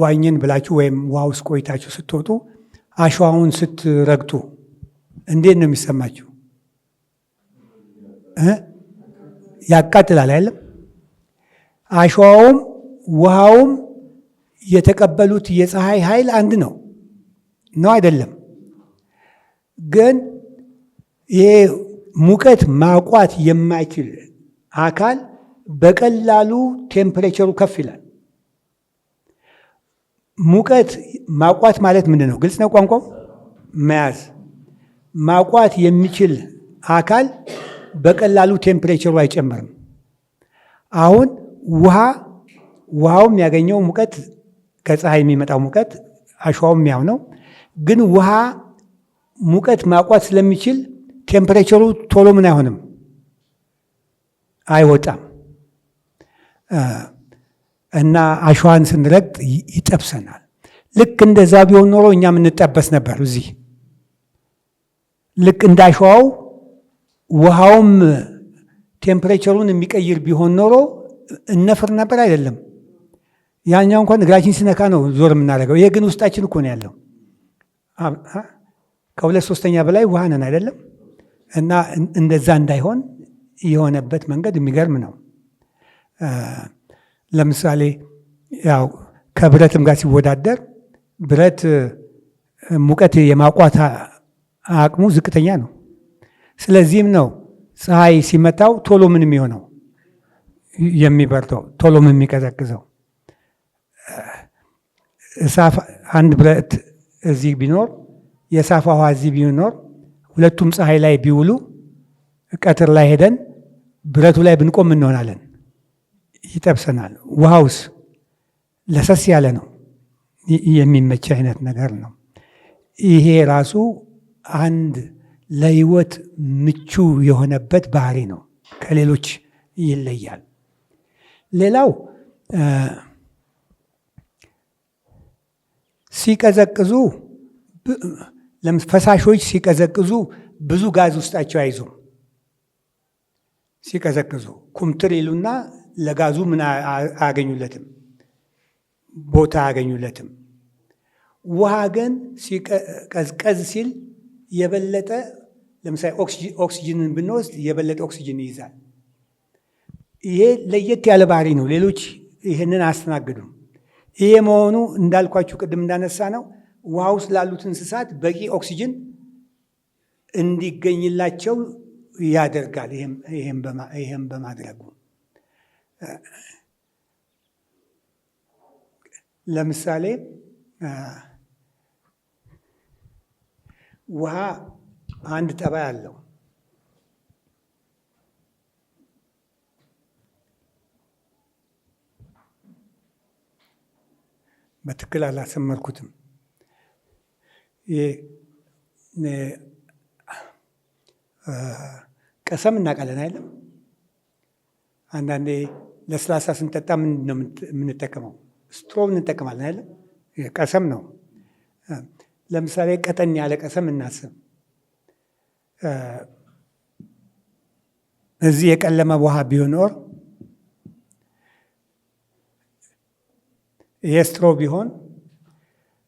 ዋኘን ብላችሁ ወይም ውሃ ውስጥ ቆይታችሁ ስትወጡ አሸዋውን ስትረግጡ እንዴት ነው የሚሰማችሁ? ያቃጥላል አይደለም? አሸዋውም ውሃውም የተቀበሉት የፀሐይ ኃይል አንድ ነው ነው አይደለም? ግን ይሄ ሙቀት ማቋት የማይችል አካል በቀላሉ temperature ኡ ከፍ ይላል። ሙቀት ማቋት ማለት ምንድን ነው? ግልጽ ነው ቋንቋው? መያዝ። ማቋት የሚችል አካል በቀላሉ temperature ኡ አይጨምርም። አሁን ውሃው የሚያገኘው ሙቀት ከፀሐይ የሚመጣው ሙቀት፣ አሸዋውም ያው ነው። ግን ውሃ ሙቀት ማቋት ስለሚችል temperature ኡ ቶሎ ምን አይሆንም፣ አይወጣም እና አሸዋን ስንረግጥ ይጠብሰናል። ልክ እንደዛ ቢሆን ኖሮ እኛም እንጠበስ ነበር እዚህ። ልክ እንደ አሸዋው ውሃውም temperature ኡን የሚቀይር ቢሆን ኖሮ እነፍር ነበር አይደለም። ያኛው እንኳን እግራችን ሲነካ ነው ዞር የምናደርገው። ይሄ ግን ውስጣችን እኮ ነው ያለው። ከ2/3 በላይ ውሃ ነን አይደለም? እና እንደዛ እንዳይሆን የሆነበት መንገድ የሚገርም ነው። ለምሳሌ ያው ከብረትም ጋር ሲወዳደር ብረት ሙቀት የማቋት አቅሙ ዝቅተኛ ነው። ስለዚህም ነው ፀሐይ ሲመታው ቶሎ ምን የሚሆነው፣ የሚበርደው፣ ቶሎም የሚቀዘቅዘው። አንድ ብረት እዚህ ቢኖር፣ የሳፋ ውሃ እዚህ ቢኖር፣ ሁለቱም ፀሐይ ላይ ቢውሉ ቀትር ላይ ሄደን ብረቱ ላይ ብንቆም እንሆናለን፣ ይጠብሰናል። ውሃውስ ለሰስ ያለ ነው፣ የሚመች አይነት ነገር ነው። ይሄ ራሱ አንድ ለህይወት ምቹ የሆነበት ባህሪ ነው፣ ከሌሎች ይለያል። ሌላው ሲቀዘቅዙ፣ ፈሳሾች ሲቀዘቅዙ ብዙ ጋዝ ውስጣቸው አይዙም። ሲቀዘቅዙ ኩምትር ይሉና ለጋዙ ምን አያገኙለትም፣ ቦታ አያገኙለትም። ውሃ ግን ሲቀዝቀዝ ሲል የበለጠ፣ ለምሳሌ ኦክሲጅንን ብንወስድ የበለጠ ኦክሲጅን ይይዛል። ይሄ ለየት ያለ ባህሪ ነው። ሌሎች ይህንን አያስተናግዱም። ይሄ መሆኑ እንዳልኳችሁ ቅድም እንዳነሳ ነው፣ ውሃ ውስጥ ላሉት እንስሳት በቂ ኦክሲጅን እንዲገኝላቸው ያደርጋል። ይሄም በማድረጉ ለምሳሌ ውሃ አንድ ጠባይ አለው። በትክክል አላሰመርኩትም። ቀሰም እናውቃለን አይደለም? አንዳንዴ ለስላሳ ስንጠጣ ምንድን ነው የምንጠቀመው? ስትሮ እንጠቀማለን አይደለም? ቀሰም ነው። ለምሳሌ ቀጠን ያለ ቀሰም እናስብ። እዚህ የቀለመ ውሃ ቢኖር ይሄ straw ቢሆን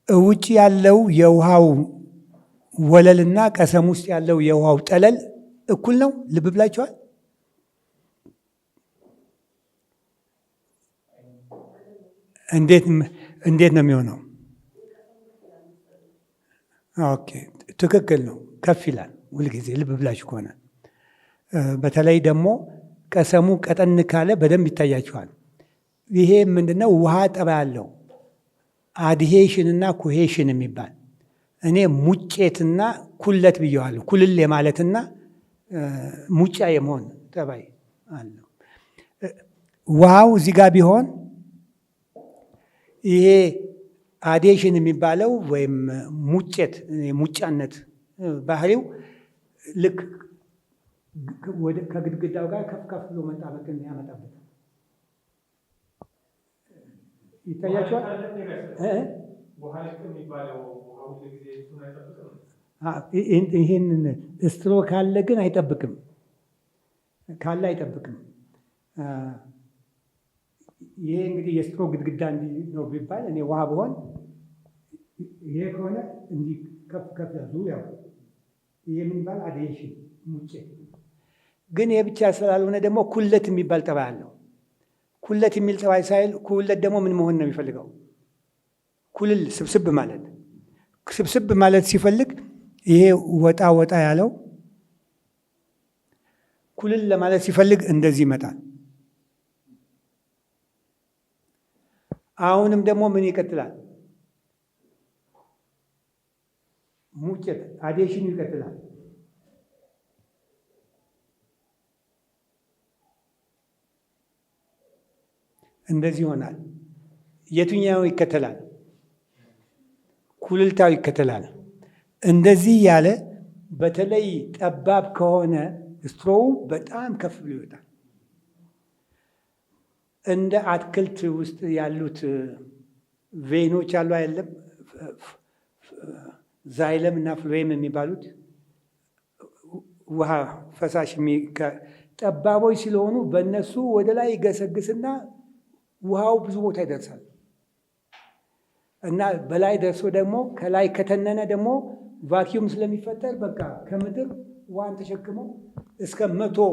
ውጭ ያለው የውሃው ወለልና ቀሰም ውስጥ ያለው የውሃው ጠለል እኩል ነው? ልብ ብላችኋል? እንዴት ነው የሚሆነው? Okay፣ ትክክል ነው። ከፍ ይላል ሁልጊዜ ልብ ብላችሁ ከሆነ በተለይ ደግሞ ቀሰሙ ቀጠን ካለ በደንብ ይታያችኋል። ይሄ ምንድነው? ውሃ ጠባይ አለው። Adhesion እና cohesion የሚባል እኔ ሙጬትና ኩለት ብየዋለሁ። ኩልል የማለትና ሙጫ የመሆን ጠባይ አለው። ውሃው እዚህ ጋር ቢሆን ይሄ adhesion የሚባለው ወይም ሙጨት ሙጫነት ባህሪው ልክ ከግድግዳው ጋር ከፍ ከፍ ብሎ መጣበቅን ያመጣበታል። ይታያቸዋል። ይህንን straw ካለ ግን አይጠብቅም፣ ካለ አይጠብቅም። ይሄ እንግዲህ የ straw ግድግዳ እንዲህ ነው ቢባል እኔ ውሃ ብሆን ይሄ ከሆነ እንዲህ ከፍ ከፍ ዙሪያው ይሄ ምን ይባል? Adhesion ሙጬት። ግን ይሄ ብቻ ስላልሆነ ደግሞ ኩለት የሚባል ጠባይ አለው። ኩለት የሚል ጠባይ ሳይል ኩለት ደግሞ ምን መሆን ነው የሚፈልገው? ኩልል ስብስብ ማለት። ስብስብ ማለት ሲፈልግ ይሄ ወጣ ወጣ ያለው ኩልል ለማለት ሲፈልግ እንደዚህ ይመጣል። አሁንም ደግሞ ምን ይቀጥላል? ሙጨት አዴሽኑ ይቀጥላል። እንደዚህ ይሆናል። የትኛው ይከተላል? ኩልልታው ይከተላል። እንደዚህ ያለ በተለይ ጠባብ ከሆነ ስትሮው በጣም ከፍ ብሎ ይወጣል። እንደ አትክልት ውስጥ ያሉት vein ኦች አሉ አይደለም? Xylem እና phloem የሚባሉት ውሃ ፈሳሽ ጠባቦች ስለሆኑ በእነሱ ወደ ላይ ይገሰግስና ውሃው ብዙ ቦታ ይደርሳል። እና በላይ ደርሶ ደግሞ ከላይ ከተነነ ደግሞ vacuum ስለሚፈጠር በቃ ከምድር ውሃን ተሸክሞ እስከ 100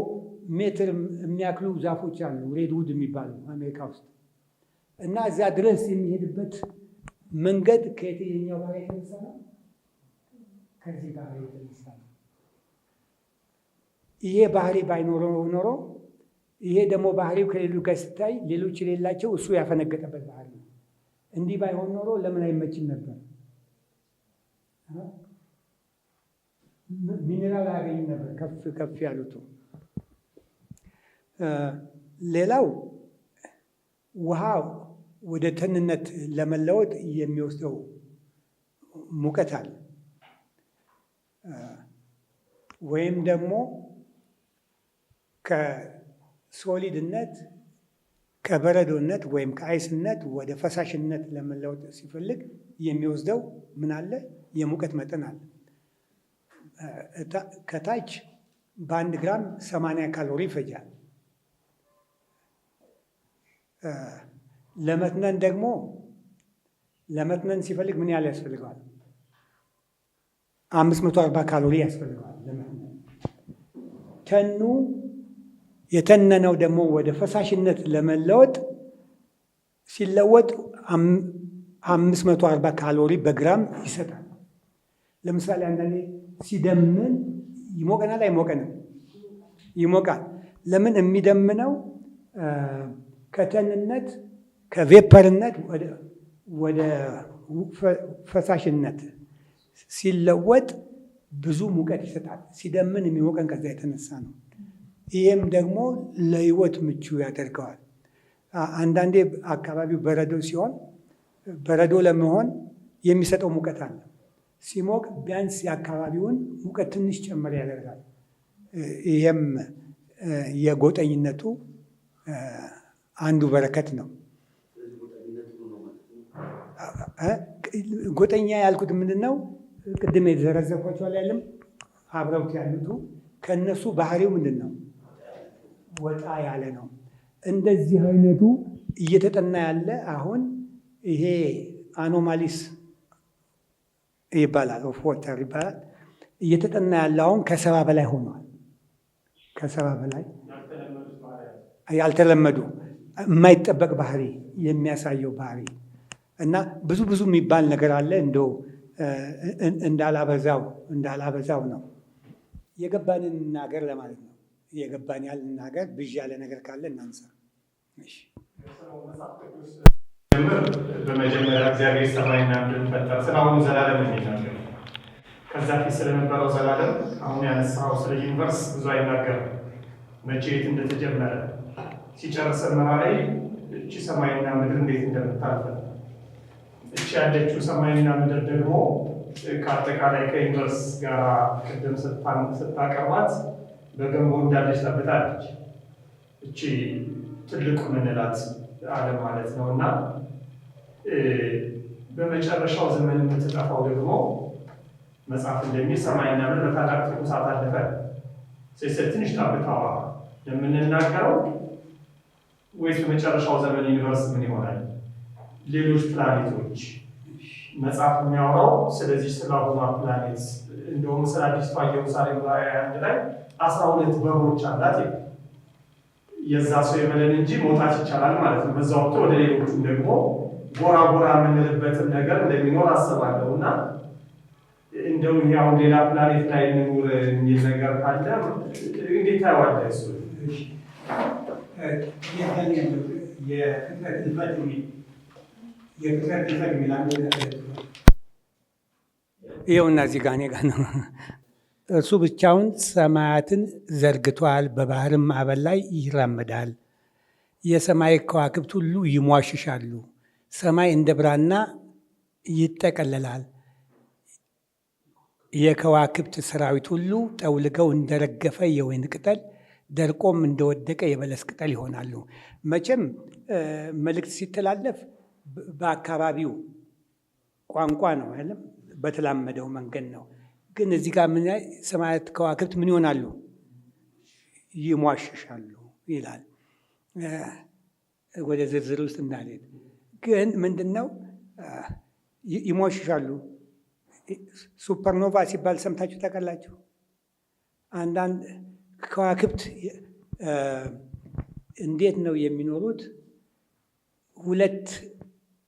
ሜትር የሚያክሉ ዛፎች አሉ፣ redwood የሚባሉ አሜሪካ ውስጥ። እና እዚያ ድረስ የሚሄድበት መንገድ ከየትኛው ባህሪ የተነሳ ነው? ከዚህ ባህሪ የተነሳ ነው። ይሄ ባህሪ ባይኖረው ኖሮ ይሄ ደግሞ ባህሪው ከሌሎች ጋር ሲታይ ሌሎች የሌላቸው እሱ ያፈነገጠበት ባህሪ ነው። እንዲህ ባይሆን ኖሮ ለምን አይመችም ነበር? ሚኔራል አያገኝም ነበር ከፍ ከፍ ያሉት። ሌላው ውሃ ወደ ትንነት ለመለወጥ የሚወስደው ሙቀት አለ። ወይም ደግሞ ከሶሊድነት ከበረዶነት ወይም ከአይስነት ወደ ፈሳሽነት ለመለወጥ ሲፈልግ የሚወስደው ምን አለ? የሙቀት መጠን አለ። ከታች በ1 ግራም 80 ካሎሪ ይፈጃል። ለመትነን ደግሞ ለመትነን ሲፈልግ ምን ያህል ያስፈልገዋል? 540 ካሎሪ ያስፈልገዋል ለመትነን። ተኑ የተነነው ደግሞ ወደ ፈሳሽነት ለመለወጥ ሲለወጥ 540 ካሎሪ በግራም ይሰጣል። ለምሳሌ አንዳንዴ ሲደምን ይሞቀናል አይሞቀንም? ይሞቃል። ለምን? የሚደምነው ከተንነት ከቬፐርነት ወደ ፈሳሽነት ሲለወጥ ብዙ ሙቀት ይሰጣል። ሲደምን የሚሞቀን ከዛ የተነሳ ነው። ይሄም ደግሞ ለህይወት ምቹ ያደርገዋል። አንዳንዴ አካባቢው በረዶ ሲሆን በረዶ ለመሆን የሚሰጠው ሙቀት አለ። ሲሞቅ ቢያንስ የአካባቢውን ሙቀት ትንሽ ጨመር ያደርጋል። ይሄም የጎጠኝነቱ አንዱ በረከት ነው። ጎጠኛ ያልኩት ምንድነው? ቅድም የዘረዘርኳቸው አይደለም? አብረውት ያሉት ከነሱ ባህሪው ምንድነው? ወጣ ያለ ነው። እንደዚህ አይነቱ እየተጠና ያለ አሁን ይሄ anomalies ይባላል፣ of water ይባላል። እየተጠና ያለው አሁን ከ70 በላይ ሆኗል። ከ70 በላይ ያልተለመዱ የማይጠበቅ ባህሪ የሚያሳየው ባህሪ እና ብዙ ብዙ የሚባል ነገር አለ። እንደው እንዳላበዛው ነው። የገባንን እናገር ለማለት ነው። የገባን ያህል እናገር። ብዥ ያለ ነገር ካለ እናንሳ። እሺ። በመጀመሪያ እግዚአብሔር ሰማይና ምድርን ፈጠረ። ስለ አሁኑ ዘላለም ነው የሚናገረው። ከዛ ፊት ስለነበረው ዘላለም አሁን ያነሳው ስለ universe ብዙ አይናገርም። መቼ የት እንደተጀመረ ሲጨርስ ላይ እቺ ሰማይና ምድር እንዴት እንደምታልፍ፣ እቺ ያለችው ሰማይና ምድር ደግሞ ከአጠቃላይ ከ universe ጋር ቅድም ስታቀርባት በገንቦ እንዳለች ጠብታለች። እቺ ትልቁ ምንላት ዓለም ማለት ነው። እና በመጨረሻው ዘመን የምትጠፋው ደግሞ መጽሐፍ እንደሚል ሰማይና ምድር በታላቅ ትኩሳት አለፈ። ትንሽ ጠብታዋ የምንናገረው ወይስ በመጨረሻው ዘመን universe ምን ይሆናል? ሌሎች ፕላኔቶች መጽሐፍ የሚያወራው ስለዚህ ስለ አሁኗ ፕላኔት፣ እንደውም ስለ አዲስቷ ኢየሩሳሌም ራዕይ 1 ላይ 12 በሮች አላት። የዛ ሰው የበለን እንጂ መውጣት ይቻላል ማለት ነው። በዛ ወቅት ወደ ሌሎቹም ደግሞ ጎራ ጎራ የምንልበትም ነገር እንደሚኖር አስባለሁ። እና እንደው ያው ሌላ ፕላኔት ላይ እንኑር የሚል ነገር ካለ እንዴት ታየዋለህ? እሱ የፍጥረት እልፈት የሚል ይኸውና እዚህ ጋር እኔ ጋር ነው። እርሱ ብቻውን ሰማያትን ዘርግቷል፣ በባህርም ማዕበል ላይ ይራመዳል። የሰማይ ከዋክብት ሁሉ ይሟሽሻሉ፣ ሰማይ እንደ ብራና ይጠቀለላል። የከዋክብት ሰራዊት ሁሉ ጠውልገው እንደረገፈ የወይን ቅጠል፣ ደርቆም እንደወደቀ የበለስ ቅጠል ይሆናሉ። መቼም መልእክት ሲተላለፍ በአካባቢው ቋንቋ ነው አይደለም፣ በተላመደው መንገድ ነው። ግን እዚህ ጋር ምን ሰማያት ከዋክብት ምን ይሆናሉ? ይሟሽሻሉ ይላል። ወደ ዝርዝር ውስጥ እንዳልሄድ ግን ምንድን ነው ይሟሽሻሉ? Supernova ሲባል ሰምታችሁ ታውቃላችሁ? አንዳንድ ከዋክብት እንዴት ነው የሚኖሩት? ሁለት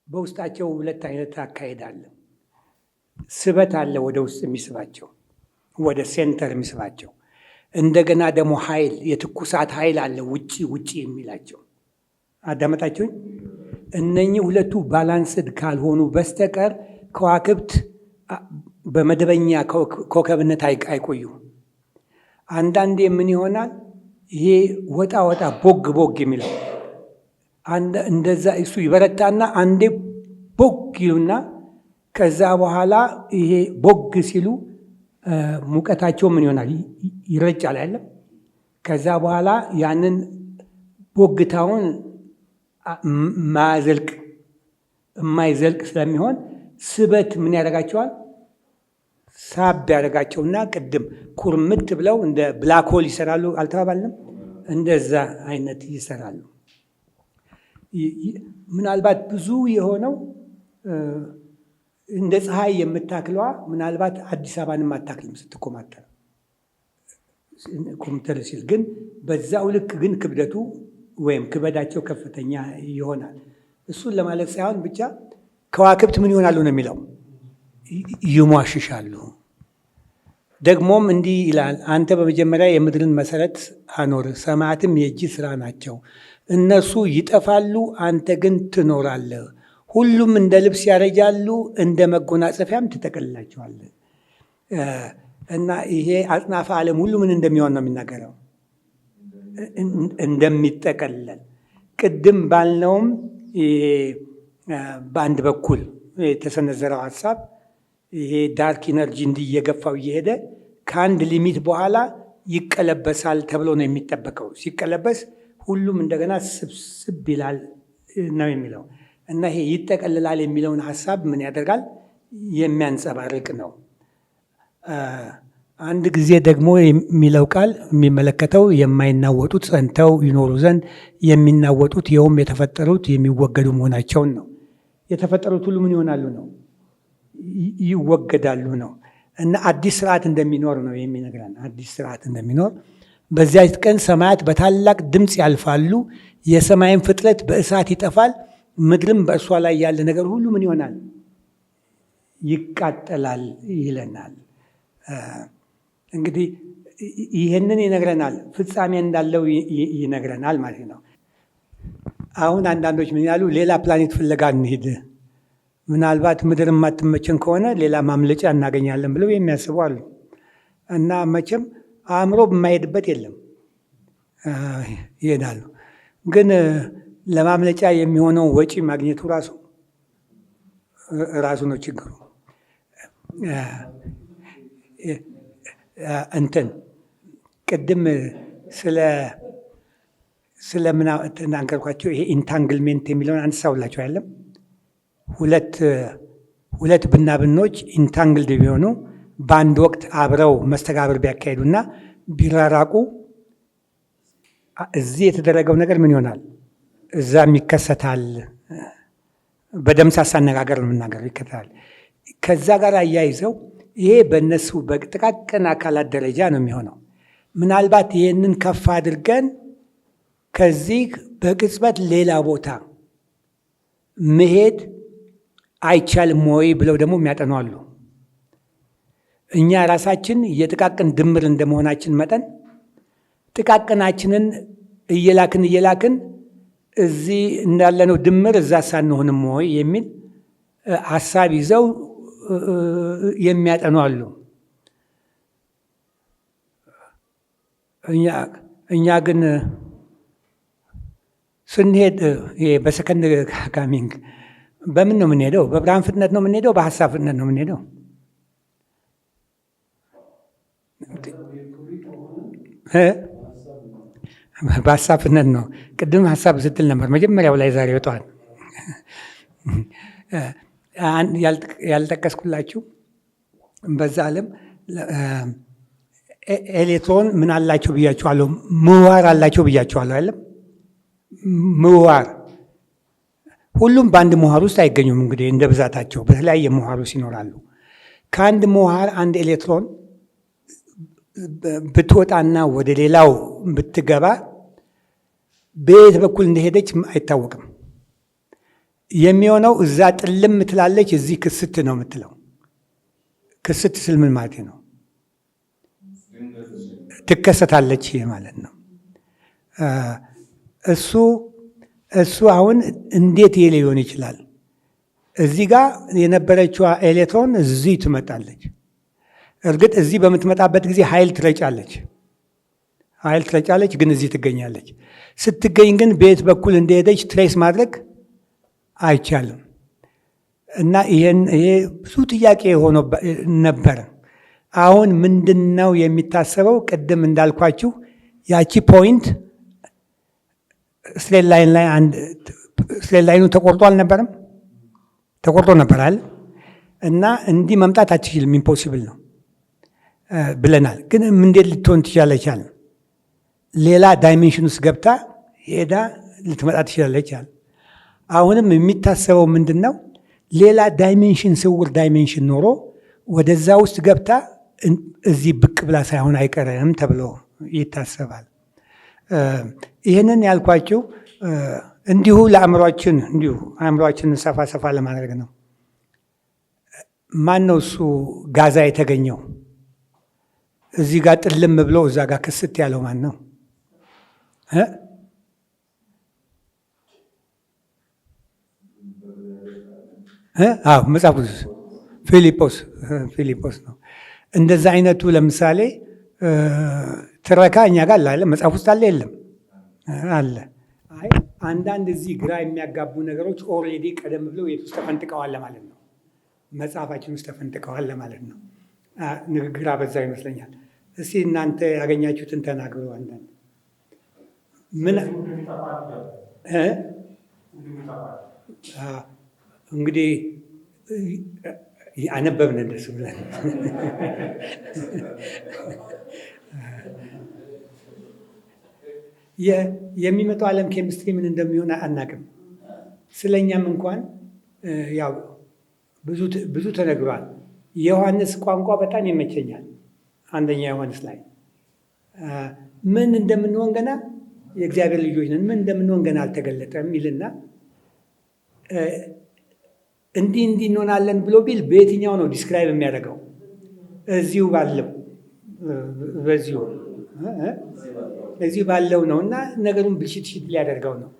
በውስጣቸው ሁለት አይነት አካሄድ አለ። ስበት አለ፣ ወደ ውስጥ የሚስባቸው፣ ወደ center የሚስባቸው። እንደገና ደግሞ ኃይል፣ የትኩሳት ኃይል አለ፣ ውጪ ውጪ የሚላቸው። አዳመጣችሁኝ? እነኚህ ሁለቱ balanced ካልሆኑ በስተቀር ከዋክብት በመደበኛ ኮከብነት አይቆዩም። አንዳንዴ ምን ይሆናል? ይሄ ወጣ ወጣ ቦግ ቦግ የሚለው እንደዛ እሱ ይበረታና አንዴ ቦግ ይሉና ከዛ በኋላ ይሄ ቦግ ሲሉ ሙቀታቸው ምን ይሆናል? ይረጫል አይደለም? ከዛ በኋላ ያንን ቦግታውን ማዘልቅ የማይዘልቅ ስለሚሆን ስበት ምን ያደርጋቸዋል? ሳብ ያደርጋቸውና ቅድም ኩርምት ብለው እንደ black hole ይሰራሉ አልተባባልንም? እንደዛ አይነት ይሰራሉ። ምናልባት ብዙ የሆነው እንደ ፀሐይ የምታክለዋ ምናልባት አዲስ አበባንም አታክልም ስትኮማተር ኮምተር ሲል፣ ግን በዛው ልክ ግን ክብደቱ ወይም ክበዳቸው ከፍተኛ ይሆናል። እሱን ለማለት ሳይሆን ብቻ ከዋክብት ምን ይሆናሉ ነው የሚለው፣ ይሟሽሻሉ። ደግሞም እንዲህ ይላል፣ አንተ በመጀመሪያ የምድርን መሰረት አኖር፣ ሰማያትም የእጅ ሥራ ናቸው። እነርሱ ይጠፋሉ፣ አንተ ግን ትኖራለህ። ሁሉም እንደ ልብስ ያረጃሉ፣ እንደ መጎናጸፊያም ትጠቀልላቸዋለህ። እና ይሄ አጽናፈ ዓለም ሁሉ ምን እንደሚሆን ነው የሚናገረው፣ እንደሚጠቀለል። ቅድም ባልነውም በአንድ በኩል የተሰነዘረው ሀሳብ ይሄ dark energy እንዲህ እየገፋው እየሄደ ከአንድ limit በኋላ ይቀለበሳል ተብሎ ነው የሚጠበቀው። ሲቀለበስ ሁሉም እንደገና ስብስብ ይላል ነው የሚለው። እና ይሄ ይጠቀልላል የሚለውን ሀሳብ ምን ያደርጋል? የሚያንጸባርቅ ነው። አንድ ጊዜ ደግሞ የሚለው ቃል የሚመለከተው የማይናወጡት ጸንተው ይኖሩ ዘንድ የሚናወጡት ይኸውም የተፈጠሩት የሚወገዱ መሆናቸውን ነው። የተፈጠሩት ሁሉ ምን ይሆናሉ ነው? ይወገዳሉ ነው። እና አዲስ ስርዓት እንደሚኖር ነው የሚነግረን። አዲስ ስርዓት እንደሚኖር፣ በዚያች ቀን ሰማያት በታላቅ ድምፅ ያልፋሉ፣ የሰማይን ፍጥረት በእሳት ይጠፋል፣ ምድርም በእርሷ ላይ ያለ ነገር ሁሉ ምን ይሆናል? ይቃጠላል ይለናል። እንግዲህ ይህንን ይነግረናል። ፍጻሜ እንዳለው ይነግረናል ማለት ነው። አሁን አንዳንዶች ምን ያሉ፣ ሌላ ፕላኔት ፍለጋ እንሂድ፣ ምናልባት ምድር የማትመቸን ከሆነ ሌላ ማምለጫ እናገኛለን ብለው የሚያስቡ አሉ። እና መቼም አእምሮ የማይሄድበት የለም፣ ይሄዳሉ። ግን ለማምለጫ የሚሆነው ወጪ ማግኘቱ ራሱ ራሱ ነው ችግሩ። እንትን ቅድም ስለ ምን ተናገርኳቸው? ይሄ entanglement የሚለውን አንሳውላቸው አይደለም? ሁለት ብናብኖች entangled ቢሆኑ፣ በአንድ ወቅት አብረው መስተጋብር ቢያካሂዱና ቢራራቁ እዚህ የተደረገው ነገር ምን ይሆናል? እዛም ይከሰታል። በደምሳሳ አነጋገር ነው የምናገረው፣ ይከሰታል። ከዛ ጋር አያይዘው ይሄ በእነሱ በጥቃቅን አካላት ደረጃ ነው የሚሆነው። ምናልባት ይህንን ከፍ አድርገን ከዚህ በቅጽበት ሌላ ቦታ መሄድ አይቻልም ወይ ብለው ደግሞ የሚያጠኑ አሉ። እኛ ራሳችን የጥቃቅን ድምር እንደመሆናችን መጠን ጥቃቅናችንን እየላክን እየላክን እዚህ እንዳለነው ድምር እዛ ሳንሆንም ወይ የሚል ሀሳብ ይዘው የሚያጠኑ አሉ። እኛ ግን ስንሄድ በ second coming በምን ነው የምንሄደው? በብርሃን ፍጥነት ነው የምንሄደው? በሀሳብ ፍጥነት ነው የምንሄደው? እ? በሀሳብ ፍጥነት ነው። ቅድም ሀሳብ ስትል ነበር መጀመሪያው ላይ፣ ዛሬ ጠዋት ያልጠቀስኩላችሁ፣ በዛ ዓለም ኤሌክትሮን ምን አላቸው ብያችኋለሁ? ምህዋር አላቸው ብያችኋለሁ አይደለም? ምህዋር፣ ሁሉም በአንድ ምህዋር ውስጥ አይገኙም። እንግዲህ እንደ ብዛታቸው በተለያየ ምህዋር ውስጥ ይኖራሉ። ከአንድ ምህዋር አንድ ኤሌክትሮን ብትወጣና ወደ ሌላው ብትገባ በየት በኩል እንደሄደች አይታወቅም። የሚሆነው እዛ ጥልም ትላለች፣ እዚህ ክስት ነው የምትለው። ክስት ስል ምን ማለት ነው? ትከሰታለች ማለት ነው። እሱ አሁን እንዴት ይሄ ሊሆን ይችላል? እዚህ ጋር የነበረችዋ ኤሌክትሮን እዚህ ትመጣለች። እርግጥ እዚህ በምትመጣበት ጊዜ ኃይል ትረጫለች፣ ኃይል ትረጫለች፣ ግን እዚህ ትገኛለች። ስትገኝ ግን በየት በኩል እንደሄደች trace ማድረግ አይቻልም። እና ይሄ ብዙ ጥያቄ ሆኖ ነበር። አሁን ምንድን ነው የሚታሰበው? ቅድም እንዳልኳችሁ ያቺ point straight line ላይ አንድ straight line ኑ ተቆርጦ አልነበረም? ተቆርጦ ነበር አይደል? እና እንዲህ መምጣት አትችልም፣ impossible ነው ብለናል። ግን እንዴት ልትሆን ትችላለች አለ። ሌላ dimension ውስጥ ገብታ ሄዳ ልትመጣ ትችላለች አለ። አሁንም የሚታሰበው ምንድን ነው? ሌላ dimension፣ ስውር dimension ኖሮ ወደዛ ውስጥ ገብታ እዚህ ብቅ ብላ ሳይሆን አይቀርም ተብሎ ይታሰባል። ይህንን ያልኳችሁ እንዲሁ ለአእምሯችን፣ እንዲሁ አእምሯችንን ሰፋ ሰፋ ለማድረግ ነው። ማን ነው እሱ ጋዛ የተገኘው? እዚህ ጋር ጥልም ብሎ እዛ ጋር ክስት ያለው ማን ነው? እ? አዎ፣ መጽሐፍ ቅዱስ ፊልጶስ፣ ፊልጶስ ነው። እንደዛ አይነቱ ለምሳሌ ትረካ እኛ ጋር አለ፣ መጽሐፍ ውስጥ አለ የለም? አለ። አይ፣ አንዳንድ እዚህ ግራ የሚያጋቡ ነገሮች already ቀደም ብለው የት ውስጥ ተፈንጥቀዋል ለማለት ነው። መጽሐፋችን ውስጥ ተፈንጥቀዋል ለማለት ነው። ንግግር አበዛው ይመስለኛል። እስቲ እናንተ ያገኛችሁትን ተናግሩ። አንዳንድ ምን እ? እንግዲህ አነበብን እንደሱ ብለን። የሚመጣው ዓለም ኬሚስትሪ ምን እንደሚሆን አናቅም። ስለኛም እንኳን ያው ብዙ ተነግሯል። የዮሐንስ ቋንቋ በጣም ይመቸኛል። አንደኛ ዮሐንስ ላይ ምን እንደምንሆን ገና የእግዚአብሔር ልጆች ነን፣ ምን እንደምንሆን ገና አልተገለጠም ይልና እንዲህ እንዲህ እንሆናለን ብሎ ቢል በየትኛው ነው describe የሚያደርገው? እዚሁ ባለው በዚሁ እዚሁ ባለው ነው እና ነገሩን ብልሽትሽት ሊያደርገው ነው።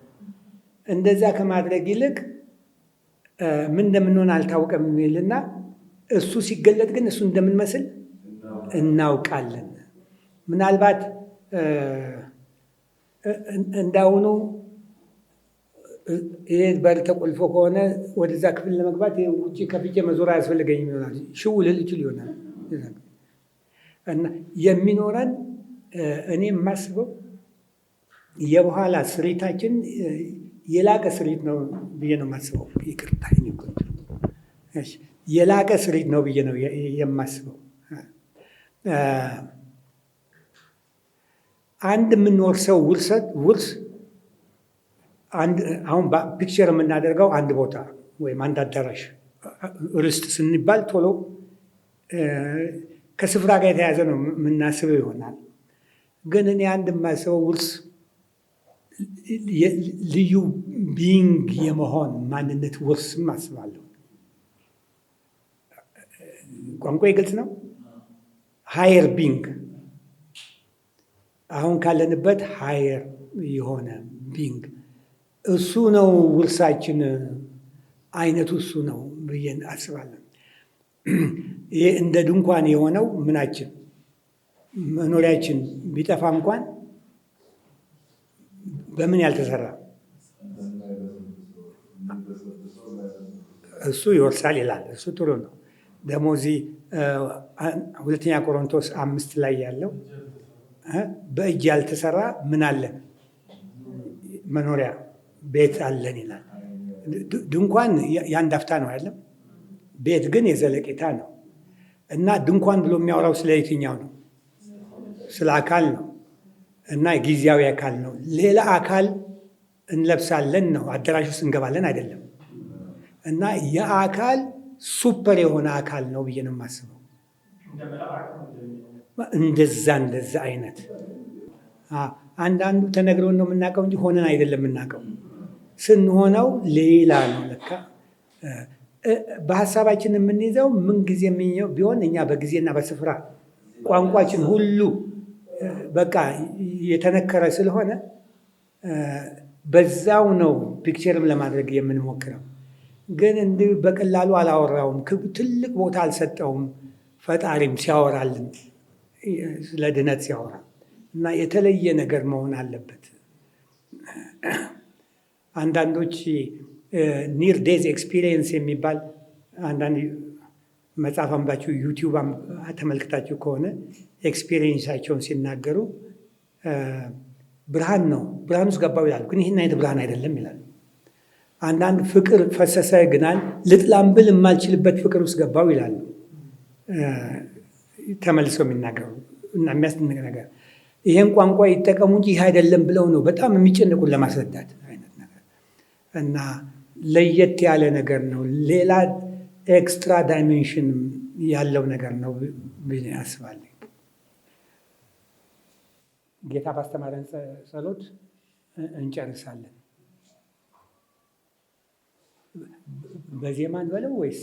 እንደዛ ከማድረግ ይልቅ ምን እንደምንሆን አልታወቀም የሚልና እሱ ሲገለጥ ግን እሱ እንደምንመስል እናውቃለን። ምናልባት እንዳሁኑ ይሄ በር ተቆልፎ ከሆነ ወደዛ ክፍል ለመግባት ውጭ ከፍቼ መዞር አያስፈልገኝም ይሆናል። ሽው ልል ይችል ይሆናል። እና የሚኖረን እኔ የማስበው የበኋላ ስሪታችን የላቀ ስሪት ነው ብዬ ነው የማስበው። ይቅርታ፣ የላቀ ስሪት ነው ብዬ ነው የማስበው። አንድ የምንወርሰው ውርስ አሁን picture የምናደርገው አንድ ቦታ ወይም አንድ አዳራሽ ርስት ስንባል ቶሎ ከስፍራ ጋር የተያዘ ነው የምናስበው ይሆናል። ግን እኔ አንድ የማስበው ውርስ ልዩ being የመሆን ማንነት ውርስም አስባለሁ። ቋንቋ ግልጽ ነው። Higher being፣ አሁን ካለንበት higher የሆነ being እሱ ነው ውርሳችን፣ አይነቱ እሱ ነው ብዬ አስባለሁ። ይሄ እንደ ድንኳን የሆነው ምናችን መኖሪያችን ቢጠፋ እንኳን በምን ያልተሰራ እሱ ይወርሳል ይላል። እሱ ጥሩ ነው። ደግሞ እዚህ ሁለተኛ ቆሮንቶስ 5 ላይ ያለው በእጅ ያልተሰራ ምን አለን መኖሪያ ቤት አለን ይላል። ድንኳን የአንድ አፍታ ነው አይደለም? ቤት ግን የዘለቄታ ነው። እና ድንኳን ብሎ የሚያወራው ስለ የትኛው ነው? ስለ አካል ነው። እና ጊዜያዊ አካል ነው። ሌላ አካል እንለብሳለን ነው፣ አዳራሽ ውስጥ እንገባለን አይደለም። እና የአካል super የሆነ አካል ነው ብዬ ነው የማስበው። እንደዛ እንደዛ አይነት አንዳንዱ ተነግሮን ነው የምናውቀው እንጂ ሆነን አይደለም የምናውቀው። ስንሆነው ሌላ ነው ለካ። በሀሳባችን የምንይዘው ምን ጊዜ ቢሆን እኛ በጊዜና በስፍራ ቋንቋችን ሁሉ በቃ የተነከረ ስለሆነ በዛው ነው picture ም ለማድረግ የምንሞክረው። ግን እንዲህ በቀላሉ አላወራውም፣ ትልቅ ቦታ አልሰጠውም። ፈጣሪም ሲያወራልን ስለ ድነት ሲያወራ እና የተለየ ነገር መሆን አለበት። አንዳንዶች near death experience የሚባል አንዳንድ መጽሐፍ አንባችሁ YouTube ተመልክታችሁ ከሆነ experience ኣቸውን ሲናገሩ ብርሃን ነው፣ ብርሃን ውስጥ ገባው ይላሉ። ግን ይህን አይነት ብርሃን አይደለም ይላሉ። አንዳንድ ፍቅር ፈሰሰ ግናል ልጥላም ብል የማልችልበት ፍቅር ውስጥ ገባው ይላሉ። ተመልሰው የሚናገሩ እና የሚያስደንቅ ነገር ይሄን ቋንቋ ይጠቀሙ እንጂ ይህ አይደለም ብለው ነው በጣም የሚጨንቁን ለማስረዳት አይነት ነገር እና ለየት ያለ ነገር ነው። ሌላ extra dimension ያለው ነገር ነው ብዬ አስባለሁ። ጌታ ባስተማረን ጸሎት እንጨርሳለን። በዜማ እንበለው ወይስ